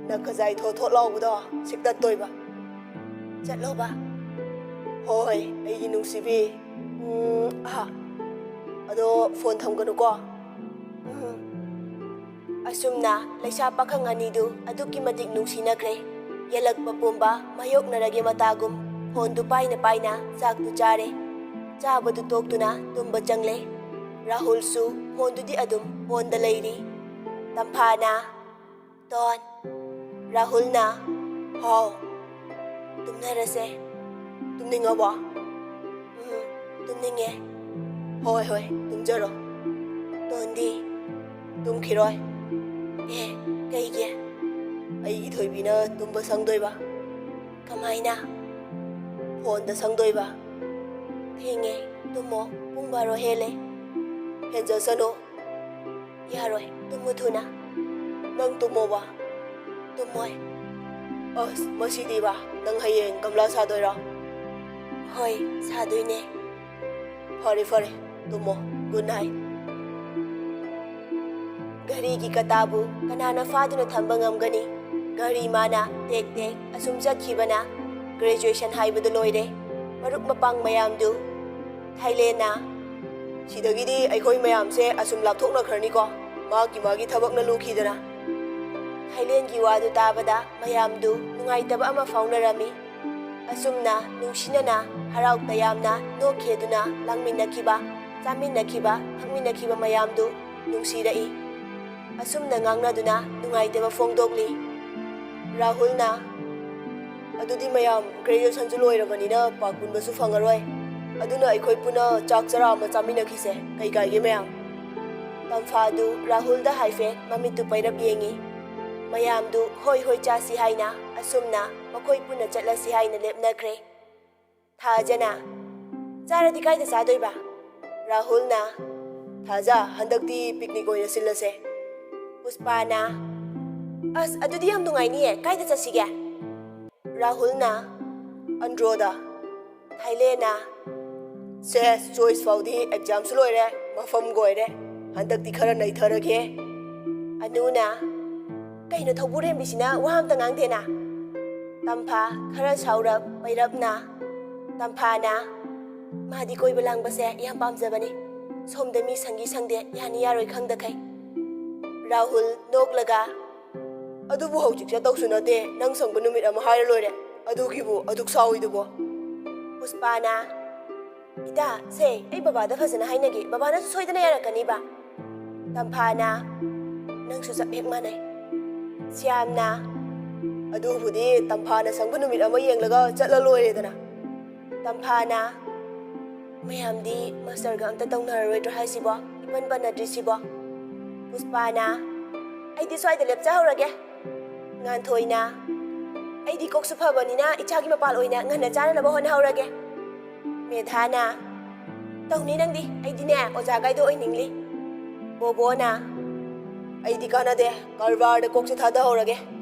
"ꯅꯈꯖꯥꯏ ꯊꯣꯠ ꯊꯣꯠ ꯂꯥꯎꯕꯗꯣ ꯁꯤꯛꯇꯠꯇꯣꯏꯕ꯫" "ꯆꯠꯂꯣꯕ꯫" "ꯍꯣꯏ, ꯑꯩꯒꯤ ꯅꯨꯡꯁꯤꯕꯤ꯫ ꯎꯝ, ꯑꯍꯥ꯫ ꯑꯗꯣ ꯐꯣꯟ ꯊꯝꯒꯅꯨꯀꯣ꯫" ꯎꯝ꯫ ꯑꯁꯨꯝꯅ ꯂꯩꯁꯥ ꯄꯥꯈꯪ ꯑꯅꯤꯗꯨ ꯑꯗꯨꯛꯀꯤ ꯃꯇꯤꯛ ꯅꯨꯡꯁꯤꯅꯈ꯭ꯔꯦ꯫ ꯌꯦꯜꯂꯛꯄ ꯄꯨꯝꯕ ꯃꯥꯌꯣꯛꯅꯔꯒꯦ ꯃꯇꯥꯒꯨꯝ ꯐꯣꯟꯗꯨ ꯄꯥꯏꯅ ꯄꯥꯏꯅ ꯆꯥꯛꯇꯨ ꯆꯥꯔꯦ꯫ ꯆꯥꯕꯗꯨ ꯇꯣꯛꯇꯨꯅ ꯇꯨꯝꯕ ꯆꯪꯂꯦ꯫ ꯔꯥꯍꯨꯜꯁꯨ ꯐꯣꯟꯗꯨꯗꯤ ꯑꯗꯨꯝ ꯑꯣꯟꯗ ꯂꯩꯔꯤ꯫ ꯇꯝꯐꯥꯅ, "ꯇꯣꯟ꯫" ꯔꯥꯍꯨꯜꯅ, "ꯍꯥꯎ꯫" "ꯇꯨꯝꯅꯔꯁꯦ꯫" "ꯇꯨꯝꯅꯤꯡꯉꯕꯣ?" "ꯎꯝ, ꯇꯨꯝꯅꯤꯡꯉꯦ꯫" "ꯍꯣꯏ, ꯍꯣꯏ, ꯇꯨꯝꯖꯔꯣ꯫" "ꯇꯣꯟꯗꯤ?" "ꯇꯨꯝꯈꯤꯔꯣꯏ꯫" "ꯑꯦ, ꯀꯩꯒꯤ?" "ꯑꯩꯒꯤ ꯊꯣꯏꯕꯤꯅ ꯇꯨꯝꯕ ꯁꯪꯗꯣꯏꯕ꯫" "ꯀꯃꯥꯏꯅ?" "ꯐꯣꯟꯗ ꯁꯪꯗꯣꯏꯕ꯫" "ꯊꯦꯡꯉꯦ, ꯇꯨꯝꯃꯣ, ꯄꯨꯡ ꯕꯥꯔꯣ ꯍꯦꯜꯂꯦ꯫" "ꯍꯦꯟꯖꯁꯅꯨ꯫" "ꯌꯥꯔꯣꯏ, ꯇꯨꯝꯃꯨ ꯊꯨꯅ꯫" "ꯅꯪ ꯇꯨꯝꯃꯣꯕ꯫" "ꯇꯨꯝꯃꯣꯏ꯫" "ꯑꯁ, ꯃꯁꯤꯗꯤꯕ, ꯅꯪ ꯍꯌꯦꯡ ꯒꯝꯂꯥ ꯁꯥꯗꯣꯏꯔꯣ?" "ꯍꯣꯏ, ꯁꯥꯗꯣꯏꯅꯦ꯫" "ꯐꯔꯦ, ꯐꯔꯦ, ꯇꯨꯝꯃꯣ꯫ Good night." ꯘꯔꯤꯒꯤ ꯀꯇꯥꯕꯨ ꯀꯅꯥꯅ ꯐꯥꯗꯨꯅ ꯊꯝꯕ ꯉꯝꯒꯅꯤ? ꯘꯔꯤ ꯃꯥꯅ ꯇꯦꯛ ꯇꯦꯛ ꯑꯁꯨꯝ ꯆꯠꯈꯤꯕꯅ graduation ꯍꯥꯏꯕꯗꯨ ꯂꯣꯏꯔꯦ꯫ ꯃꯔꯨꯞ ꯃꯄꯥꯡ ꯃꯌꯥꯝꯗꯨ ꯊꯥꯏꯂꯦꯟꯅ, "ꯁꯤꯗꯒꯤꯗꯤ ꯑꯩꯈꯣꯏ ꯃꯌꯥꯝꯁꯦ ꯑꯁꯨꯝ ꯂꯥꯞꯊꯣꯛꯅꯈ꯭ꯔꯅꯤꯀꯣ, ꯃꯥꯒꯤ ꯃꯥꯒꯤ ꯊꯕꯛꯅ ꯂꯨꯈꯤꯗꯅ"꯫ ꯊꯥꯏꯂꯦꯟꯒꯤ ꯋꯥꯗꯨ ꯇꯥꯕꯗ ꯃꯌꯥꯝꯗꯨ ꯅꯨꯡꯉꯥꯏꯇꯕ ꯑꯃ ꯐꯥꯎꯅꯔꯝꯃꯤ꯫ ꯑꯁꯨꯝꯅ ꯅꯨꯡꯁꯤꯅꯅ, ꯍꯔꯥꯎ ꯇꯌꯥꯝꯅ ꯅꯣꯛꯈꯤꯗꯨꯅ ꯂꯥꯡꯃꯤꯟꯅꯈꯤꯕ, ꯆꯥꯃꯤꯟꯅꯈꯤꯕ, ꯊꯛꯃꯤꯟꯅꯈꯤꯕ ꯃꯌꯥꯝꯗꯨ ꯅꯨꯡꯁꯤꯔꯛꯏ꯫ ꯑꯁꯨꯝꯅ ꯉꯥꯡꯅꯗꯨꯅ ꯅꯨꯡꯉꯥꯏꯇꯕ ꯐꯣꯡꯗꯣꯛꯂꯤ꯫ ꯔꯥꯍꯨꯜꯅ, "ꯑꯗꯨꯗꯤ ꯃꯌꯥꯝ graduationꯁꯨ ꯂꯣꯏꯔꯕꯅꯤꯅ ꯄꯥꯛ ꯄꯨꯟꯕꯁꯨ ꯐꯪꯉꯔꯣꯏ꯫ ꯑꯗꯨꯅ ꯑꯩꯈꯣꯏ ꯄꯨꯟꯅ ꯆꯥꯛ ꯆꯔꯥ ꯑꯃ ꯆꯥꯃꯤꯟꯅꯈꯤꯁꯦ꯫ ꯀꯩ ꯀꯥꯏꯒꯦ ꯃꯌꯥꯝ?" ꯇꯝꯐꯥꯗꯨ ꯔꯥꯍꯨꯜꯗ ꯍꯥꯏꯐꯦꯠ ꯃꯃꯤꯠꯇꯨ ꯄꯩꯔꯞ ꯌꯦꯡꯉꯤ꯫ ꯃꯌꯥꯝꯗꯨ "ꯍꯣꯏ, ꯍꯣꯏ, ꯆꯥꯁꯤ" ꯍꯥꯏꯅ ꯑꯁꯨꯝꯅ ꯃꯈꯣꯏ ꯄꯨꯟꯅ ꯆꯠꯂꯁꯤ ꯍꯥꯏꯅ ꯂꯦꯞꯅꯈ꯭ꯔꯦ꯫ ꯊꯥꯖꯅ, "ꯆꯥꯔꯗꯤ ꯀꯥꯏꯗ ꯆꯥꯗꯣꯏꯕ?" ꯔꯥꯍꯨꯜꯅ, "ꯊꯥꯖ, ꯍꯟꯗꯛꯇꯤ picnic ꯑꯣꯏꯅ ꯁꯤꯜꯂꯁꯦ"꯫ ꯄꯨꯁꯄꯥꯅ, "ꯑꯁ, ꯑꯗꯨꯗꯤ ꯌꯥꯝ ꯅꯨꯡꯉꯥꯏꯅꯤꯌꯦ, ꯀꯥꯏꯗ ꯆꯠꯁꯤꯒꯦ?" ꯔꯥꯍꯨꯜꯅ, "ꯑꯟꯗ꯭ꯔꯣꯗ"꯫ ꯊꯥꯏꯂꯦꯟꯅ, "ꯁꯦꯁ, choice ꯐꯥꯎꯗꯤ examꯁꯨ ꯂꯣꯏꯔꯦ, ꯃꯐꯝꯒ ꯑꯣꯏꯔꯦ, ꯍꯟꯗꯛꯇꯤ ꯈꯔ ꯅꯩꯊꯔꯒꯦ"꯫ ꯑꯅꯨꯅ, "ꯀꯩꯅꯣ ꯊꯧꯕꯨꯔꯦꯝꯕꯤꯁꯤꯅ ꯋꯥ ꯑꯝꯇ ꯉꯥꯡꯗꯦꯅ?" ꯇꯝꯐꯥ ꯈꯔ ꯁꯥꯎꯔꯞ ꯄꯩꯔꯞꯅ, ꯇꯝꯐꯥꯅ, "ꯃꯥꯗꯤ ꯀꯣꯏꯕ ꯂꯥꯡꯕꯁꯦ ꯌꯥꯝ ꯄꯥꯝꯖꯕꯅꯤ, ꯁꯣꯝꯗ ꯃꯤ ꯁꯪꯒꯤ ꯁꯪꯗꯦ, ꯌꯥꯅꯤ ꯌꯥꯔꯣꯏ ꯈꯪꯗꯈꯩ"꯫ ꯔꯥꯍꯨꯜ ꯅꯣꯛꯂꯒ, "ꯑꯗꯨꯕꯨ ꯍꯧꯖꯤꯛ ꯆꯠꯇꯧꯁꯨ ꯅꯠꯇꯦ, ꯅꯪ ꯁꯪꯕ ꯅꯨꯃꯤꯠ ꯑꯃ ꯍꯥꯏꯔ ꯂꯣꯏꯔꯦ, ꯑꯗꯨꯒꯤꯕꯨ ꯑꯗꯨꯛ ꯁꯥꯎꯏꯗꯨꯕꯣ?" ꯄꯨꯁꯄꯥꯅ, "ꯏꯇꯥ, ꯁꯦ, ꯑꯩ ꯕꯕꯥꯗ ꯐꯖꯅ ꯍꯥꯏꯅꯒꯦ, ꯕꯕꯥꯅꯁꯨ ꯁꯣꯏꯗꯅ ꯌꯥꯔꯛꯀꯅꯤꯕ"꯫ ꯇꯝꯐꯥꯅ, "ꯅꯪꯁꯨ ꯆꯞ ꯍꯦꯛ ꯃꯥꯟꯅꯩ"꯫ ꯁ꯭ꯌꯥꯝꯅ, "ꯑꯗꯨꯕꯨꯗꯤ ꯇꯝꯐꯥꯅ ꯁꯪꯕ ꯅꯨꯃꯤꯠ ꯑꯃ ꯌꯦꯡꯂꯒ ꯆꯠꯂ ꯂꯣꯏꯔꯦꯗꯅ"꯫ ꯇꯝꯐꯥꯅ, "ꯃꯌꯥꯝꯗꯤ masterꯒ ꯑꯝꯇ ꯇꯧꯅꯔꯔꯣꯏꯗ꯭ꯔꯣ ꯍꯥꯏꯁꯤꯕꯣ? ꯏꯄꯟ ꯄꯟꯅꯗ꯭ꯔꯤꯁꯤꯕꯣ?" ꯄꯨꯁꯄꯥꯅ, "ꯑꯩꯗꯤ ꯁ꯭ꯋꯥꯏꯗ ꯂꯦꯞꯆꯍꯧꯔꯒꯦ"꯫ ꯉꯥꯟꯊꯣꯏꯅ, "ꯑꯩꯗꯤ ꯀꯣꯛꯁꯨ ꯐꯕꯅꯤꯅ ꯏꯆꯥꯒꯤ ꯃꯄꯥꯜ ꯑꯣꯏꯅ ꯉꯟꯅ ꯆꯥꯅꯅꯕ ꯍꯣꯠꯅꯍꯧꯔꯒꯦ"꯫ ꯃꯦꯙꯥꯅ, "ꯇꯧꯅꯤ ꯅꯪꯗꯤ, ꯑꯩꯗꯤꯅꯦ ꯑꯣꯖꯥ ꯒꯥꯏꯗꯣ ꯑꯣꯏꯅꯤꯡꯂꯤ"꯫ ꯕꯣꯕꯣꯅ, "ꯑꯩꯗꯤ ꯀꯥꯟꯅꯗꯦ, ꯀꯔꯕꯥꯔꯗ ꯀꯣꯛꯁꯦ ꯊꯥꯗꯍꯧꯔꯒꯦ,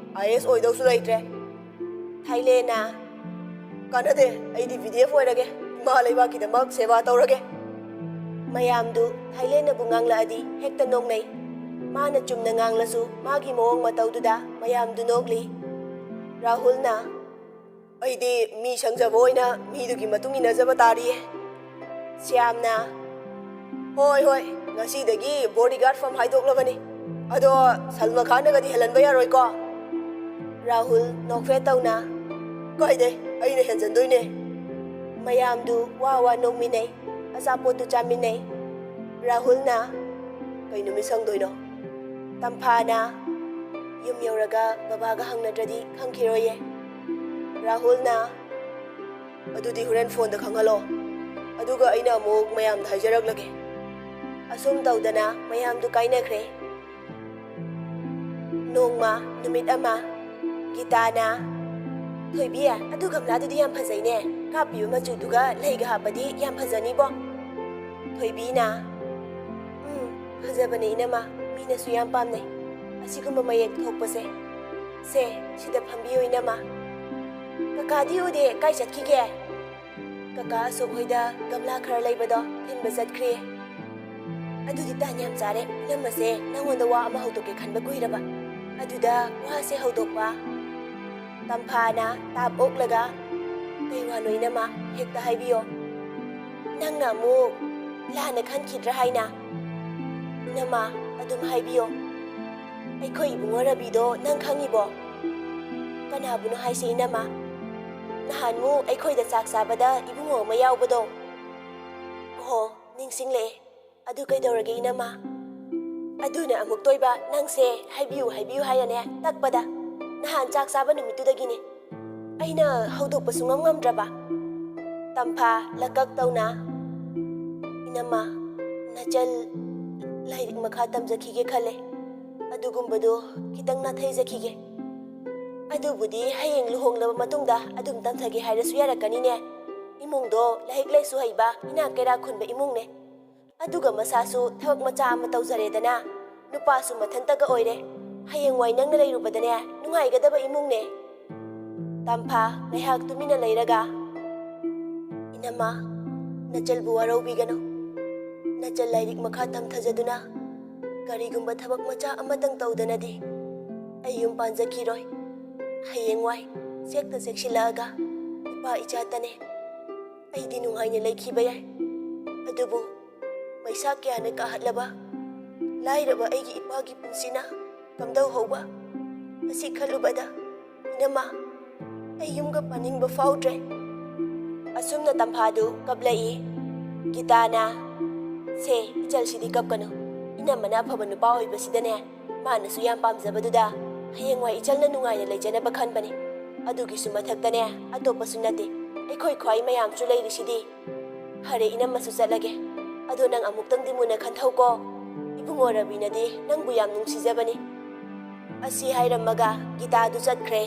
IAS ꯑꯣꯏꯗꯧꯁꯨ ꯂꯩꯇ꯭ꯔꯦ"꯫ ꯊꯥꯏꯂꯦꯟꯅ, "ꯀꯥꯟꯅꯗꯦ, ꯑꯩꯗꯤ PDF ꯑꯣꯏꯔꯒꯦ, ꯏꯃꯥ ꯂꯩꯕꯥꯛꯀꯤꯗꯃꯛ ꯁꯦꯕꯥ ꯇꯧꯔꯒꯦ"꯫ ꯃꯌꯥꯝꯗꯨ ꯊꯥꯏꯂꯦꯟꯅꯕꯨ ꯉꯥꯡꯂꯛꯑꯗꯤ ꯍꯦꯛꯇ ꯅꯣꯛꯅꯩ꯫ ꯃꯥꯅ ꯆꯨꯝꯅ ꯉꯥꯡꯂꯁꯨ ꯃꯥꯒꯤ ꯃꯑꯣꯡ ꯃꯇꯧꯗꯨꯗ ꯃꯌꯥꯝꯗꯨ ꯅꯣꯛꯂꯤ꯫ ꯔꯥꯍꯨꯜꯅ, "ꯑꯩꯗꯤ ꯃꯤ ꯁꯪꯖꯕ ꯑꯣꯏꯅ ꯃꯤꯗꯨꯒꯤ ꯃꯇꯨꯡ ꯏꯟꯅꯖꯕ ꯇꯥꯔꯤꯌꯦ꯫" ꯁ꯭ꯌꯥꯝꯅ, "ꯍꯣꯏ ꯍꯣꯏ, ꯉꯁꯤꯗꯒꯤ bodyguard firm ꯍꯥꯏꯗꯣꯛꯂꯕꯅꯤ꯫ ꯑꯗꯣ ꯁꯜꯃꯥ ꯈꯥꯟꯅꯒꯗꯤ ꯍꯦꯜꯍꯟꯕ ꯌꯥꯔꯣꯏꯀꯣ?" ꯔꯥꯍꯨꯜ ꯅꯣꯛꯐꯦꯠ ꯇꯧꯅ, "ꯀꯥꯏꯗꯦ, ꯑꯩꯅ ꯍꯦꯟꯖꯟꯗꯣꯏꯅꯦ꯫" ꯃꯌꯥꯝꯗꯨ ꯋꯥ ꯋꯥ ꯅꯣꯛꯃꯤꯟꯅꯩ꯫ ꯑꯆꯥꯄꯣꯠꯇꯨ ꯆꯥꯃꯤꯟꯅꯩ꯫ ꯔꯥꯍꯨꯜꯅ, "ꯀꯩ ꯅꯨꯃꯤꯠ ꯁꯪꯗꯣꯏꯅꯣ?" ꯇꯝꯐꯥꯅ, "ꯌꯨꯝ ꯌꯧꯔꯒ ꯕꯕꯥꯒ ꯍꯪꯅꯗ꯭ꯔꯗꯤ ꯈꯪꯈꯤꯔꯣꯏꯌꯦ꯫" ꯔꯥꯍꯨꯜꯅ, "ꯑꯗꯨꯗꯤ ꯍꯣꯔꯦꯟ ꯐꯣꯟꯗ ꯈꯪꯍꯜꯂꯣ꯫ ꯑꯗꯨꯒ ꯑꯩꯅ ꯑꯃꯨꯛ ꯃꯌꯥꯝꯗ ꯍꯥꯏꯖꯔꯛꯂꯒꯦ꯫" ꯑꯁꯨꯝ ꯇꯧꯗꯅ ꯃꯌꯥꯝꯗꯨ ꯀꯥꯏꯅꯈ꯭ꯔꯦ꯫ ꯅꯣꯡꯃ ꯅꯨꯃꯤꯠ ꯑꯃ ꯒꯤꯇꯥꯅ, "ꯊꯣꯏꯕꯤ, ꯑꯗꯨ ꯒꯝꯂꯥꯗꯨꯗꯤ ꯌꯥꯝ ꯐꯖꯩꯅꯦ꯫ ꯀꯥꯞꯄꯤꯕ ꯃꯆꯨꯗꯨꯒ ꯂꯩꯒ ꯍꯥꯞꯄꯗꯤ ꯌꯥꯝ ꯐꯖꯅꯤꯕꯣ꯫" ꯊꯣꯏꯕꯤꯅ, "ꯎꯝ, ꯐꯖꯕꯅꯦ ꯏꯅꯝꯃ, ꯃꯤꯅꯁꯨ ꯌꯥꯝ ꯄꯥꯝꯅꯩ ꯑꯁꯤꯒꯨꯝꯕ ꯃꯌꯦꯛ ꯊꯣꯛꯄꯁꯦ꯫ ꯁꯦ, ꯁꯤꯗ ꯐꯝꯕꯤꯌꯨ ꯏꯅꯝꯃ꯫ ꯀꯀꯥꯗꯤ ꯎꯗꯦ, ꯀꯥꯏ ꯆꯠꯈꯤꯒꯦ?" "ꯀꯀꯥ ꯑꯁꯣꯛ ꯍꯣꯏꯗ ꯒꯝꯂꯥ ꯈꯔ ꯂꯩꯕꯗꯣ ꯊꯤꯟꯕ ꯆꯠꯈ꯭ꯔꯦ꯫" "ꯑꯗꯨꯗꯤ ꯇꯥꯟ ꯌꯥꯝ ꯆꯥꯔꯦ꯫ ꯏꯅꯝꯃꯁꯦ ꯅꯪꯉꯣꯟꯗ ꯋꯥ ꯑꯃ ꯍꯧꯗꯣꯛꯀꯦ ꯈꯟꯕ ꯀꯨꯏꯔꯕ꯫ ꯑꯗꯨꯗ ꯋꯥꯁꯦ ꯍꯧꯗꯣꯛꯄ꯫" ꯇꯝꯐꯥꯅ ꯇꯥꯞ ꯑꯣꯛꯂꯒ, "ꯀꯩ ꯋꯥꯅꯣ ꯏꯅꯝꯃ? ꯍꯦꯛꯇ ꯍꯥꯏꯕꯤꯌꯣ꯫ ꯅꯪꯅ ꯑꯃꯨꯛ ꯂꯥꯟꯅ ꯈꯟꯈꯤꯗ꯭ꯔꯥ ꯍꯥꯏꯅ?" "ꯏꯅꯝꯃ, ꯑꯗꯨꯝ ꯍꯥꯏꯕꯤꯌꯣ꯫ ꯑꯩꯈꯣꯏ ꯏꯕꯨꯡꯉꯣ ꯔꯕꯤꯗꯣ ꯅꯪ ꯈꯪꯉꯤꯕꯣ?" "ꯀꯅꯥꯕꯨꯅꯣ ꯍꯥꯏꯁꯦ ꯏꯅꯝꯃ?" "ꯅꯍꯥꯟꯃꯨꯛ ꯑꯩꯈꯣꯏꯗ ꯆꯥꯛ ꯆꯥꯕꯗ ꯏꯕꯨꯡꯉꯣ ꯑꯃ ꯌꯥꯎꯕꯗꯣ꯫" "ꯑꯣꯍꯣ, ꯅꯤꯡꯁꯤꯡꯂꯛꯑꯦ꯫ ꯑꯗꯨ ꯀꯩꯗꯧꯔꯒꯦ ꯏꯅꯝꯃ?" "ꯑꯗꯨꯅ ꯑꯃꯨꯛꯇꯣꯏꯕ ꯅꯪꯁꯦ ꯍꯥꯏꯕꯤꯌꯨ ꯍꯥꯏꯕꯤꯌꯨ ꯍꯥꯏꯔꯅꯦ ꯇꯛꯄꯗ꯫ ꯅꯍꯥꯟ ꯆꯥꯛ ꯆꯥꯕ ꯅꯨꯃꯤꯠꯇꯨꯗꯒꯤꯅꯦ꯫ ꯑꯩꯅ ꯍꯧꯗꯣꯛꯄ ꯁꯨꯡꯉꯝ ꯉꯝꯗ꯭ꯔꯕ꯫" ꯇꯝꯐꯥ ꯂꯀꯛ ꯇꯧꯅ, "ꯏꯅꯝꯃ, ꯅꯆꯜ ꯂꯥꯏꯔꯤꯛ ꯃꯈꯥ ꯇꯝꯖꯈꯤꯒꯦ ꯈꯜꯂꯦ꯫ ꯑꯗꯨꯒꯨꯝꯕꯗꯣ ꯈꯤꯇꯪ ꯅꯥꯊꯩꯖꯈꯤꯒꯦ꯫ ꯑꯗꯨꯕꯨꯗꯤ ꯍꯌꯦꯡ ꯂꯨꯍꯣꯡꯂꯕ ꯃꯇꯨꯡꯗ ꯑꯗꯨꯝ ꯇꯝꯊꯒꯦ ꯍꯥꯏꯔꯁꯨ ꯌꯥꯔꯛꯀꯅꯤꯅꯦ꯫ ꯏꯃꯨꯡꯗꯣ ꯂꯥꯏꯔꯤꯛ ꯂꯥꯏꯁꯨ ꯍꯩꯕ, ꯏꯅꯥꯛ ꯀꯩꯔꯥꯛ ꯈꯨꯟꯕ ꯏꯃꯨꯡꯅꯦ꯫ ꯑꯗꯨꯒ ꯃꯁꯥꯁꯨ ꯊꯕꯛ ꯃꯆꯥ ꯑꯃ ꯇꯧꯖꯔꯦꯗꯅ, ꯅꯨꯄꯥꯁꯨ ꯃꯊꯟꯇꯒ ꯑꯣꯏꯔꯦ꯫ ꯍꯌꯦꯡꯋꯥꯏ ꯅꯪꯅ ꯂꯩꯔꯨꯕꯗꯅꯦ, ꯅꯨꯡꯉꯥꯏꯒꯗꯕ ꯏꯃꯨꯡꯅꯦ꯫" ꯇꯝꯐꯥ ꯉꯥꯏꯍꯥꯛ ꯇꯨꯃꯤꯟꯅ ꯂꯩꯔꯒ, "ꯏꯅꯝꯃ, ꯅꯆꯜꯕꯨ ꯋꯥꯔꯧꯕꯤꯒꯅꯨ꯫ ꯅꯆꯜ ꯂꯥꯏꯔꯤꯛ ꯃꯈꯥ ꯇꯝꯊꯖꯗꯨꯅ ꯀꯔꯤꯒꯨꯝꯕ ꯊꯕꯛ ꯃꯆꯥ ꯑꯃꯇꯪ ꯇꯧꯗꯅꯗꯤ ꯑꯩ ꯌꯨꯝ ꯄꯥꯟꯖꯈꯤꯔꯣꯏ꯫ ꯍꯌꯦꯡꯋꯥꯏ ꯁꯦꯛꯇ ꯁꯦꯛꯁꯤꯜꯂꯛꯑꯒ ꯏꯄꯥ ꯏꯆꯥꯇꯅꯦ ꯑꯩꯗꯤ ꯅꯨꯡꯉꯥꯏꯅ ꯂꯩꯈꯤꯕ ꯌꯥꯏ꯫ ꯑꯗꯨꯕꯨ ꯃꯩꯁꯥ ꯀꯌꯥꯅ ꯀꯥꯍꯠꯂꯕ ꯂꯥꯏꯔꯕ ꯑꯩꯒꯤ ꯏꯄꯥꯒꯤ ꯄꯨꯟꯁꯤꯅ ꯀꯝꯗꯧꯍꯧꯕ ꯑꯁꯤ ꯈꯜꯂꯨꯕꯗ ꯏꯅꯝꯃ, ꯑꯩ ꯌꯨꯝꯒ ꯄꯥꯅꯤꯡꯕ ꯐꯥꯎꯗ꯭ꯔꯦ꯫ ꯑꯁꯨꯝꯅ ꯇꯝꯐꯥꯗꯨ ꯀꯞꯂꯛꯏ꯫ ꯒꯤꯇꯥꯅ, "ꯁꯦ, ꯏꯆꯜꯁꯤꯗꯤ ꯀꯞꯀꯅꯨ꯫ ꯏꯅꯝꯃꯅ ꯑꯐꯕ ꯅꯨꯄꯥ ꯑꯣꯏꯕꯁꯤꯗꯅꯦ, ꯃꯥꯅꯁꯨ ꯌꯥꯝ ꯄꯥꯝꯖꯕꯗꯨꯗ ꯍꯌꯦꯡꯋꯥꯏ ꯏꯆꯜꯅ ꯅꯨꯡꯉꯥꯏꯅ ꯂꯩꯖꯅꯕ ꯈꯟꯕꯅꯤ꯫ ꯑꯗꯨꯒꯤꯁꯨ ꯃꯊꯛꯇꯅꯦ, ꯑꯇꯣꯞꯄꯁꯨ ꯅꯠꯇꯦ, ꯑꯩꯈꯣꯏ ꯈ꯭ꯋꯥꯏ ꯃꯌꯥꯝꯁꯨ ꯂꯩꯔꯤꯁꯤꯗꯤ꯫ ꯐꯔꯦ, ꯏꯅꯝꯃꯁꯨ ꯆꯠꯂꯒꯦ꯫ ꯑꯗꯣ ꯅꯪ ꯑꯃꯨꯛꯇꯪꯗꯤ ꯃꯨꯟꯅ ꯈꯟꯊꯧꯀꯣ꯫ ꯏꯕꯨꯡꯉꯣ ꯔꯕꯤꯅꯗꯤ ꯅꯪꯕꯨ ꯌꯥꯝ ꯅꯨꯡꯁꯤꯖꯕꯅꯤ꯫" ꯑꯁꯤ ꯍꯥꯏꯔꯝꯃꯒ ꯒꯤꯇꯥꯗꯨ ꯆꯠꯈ꯭ꯔꯦ꯫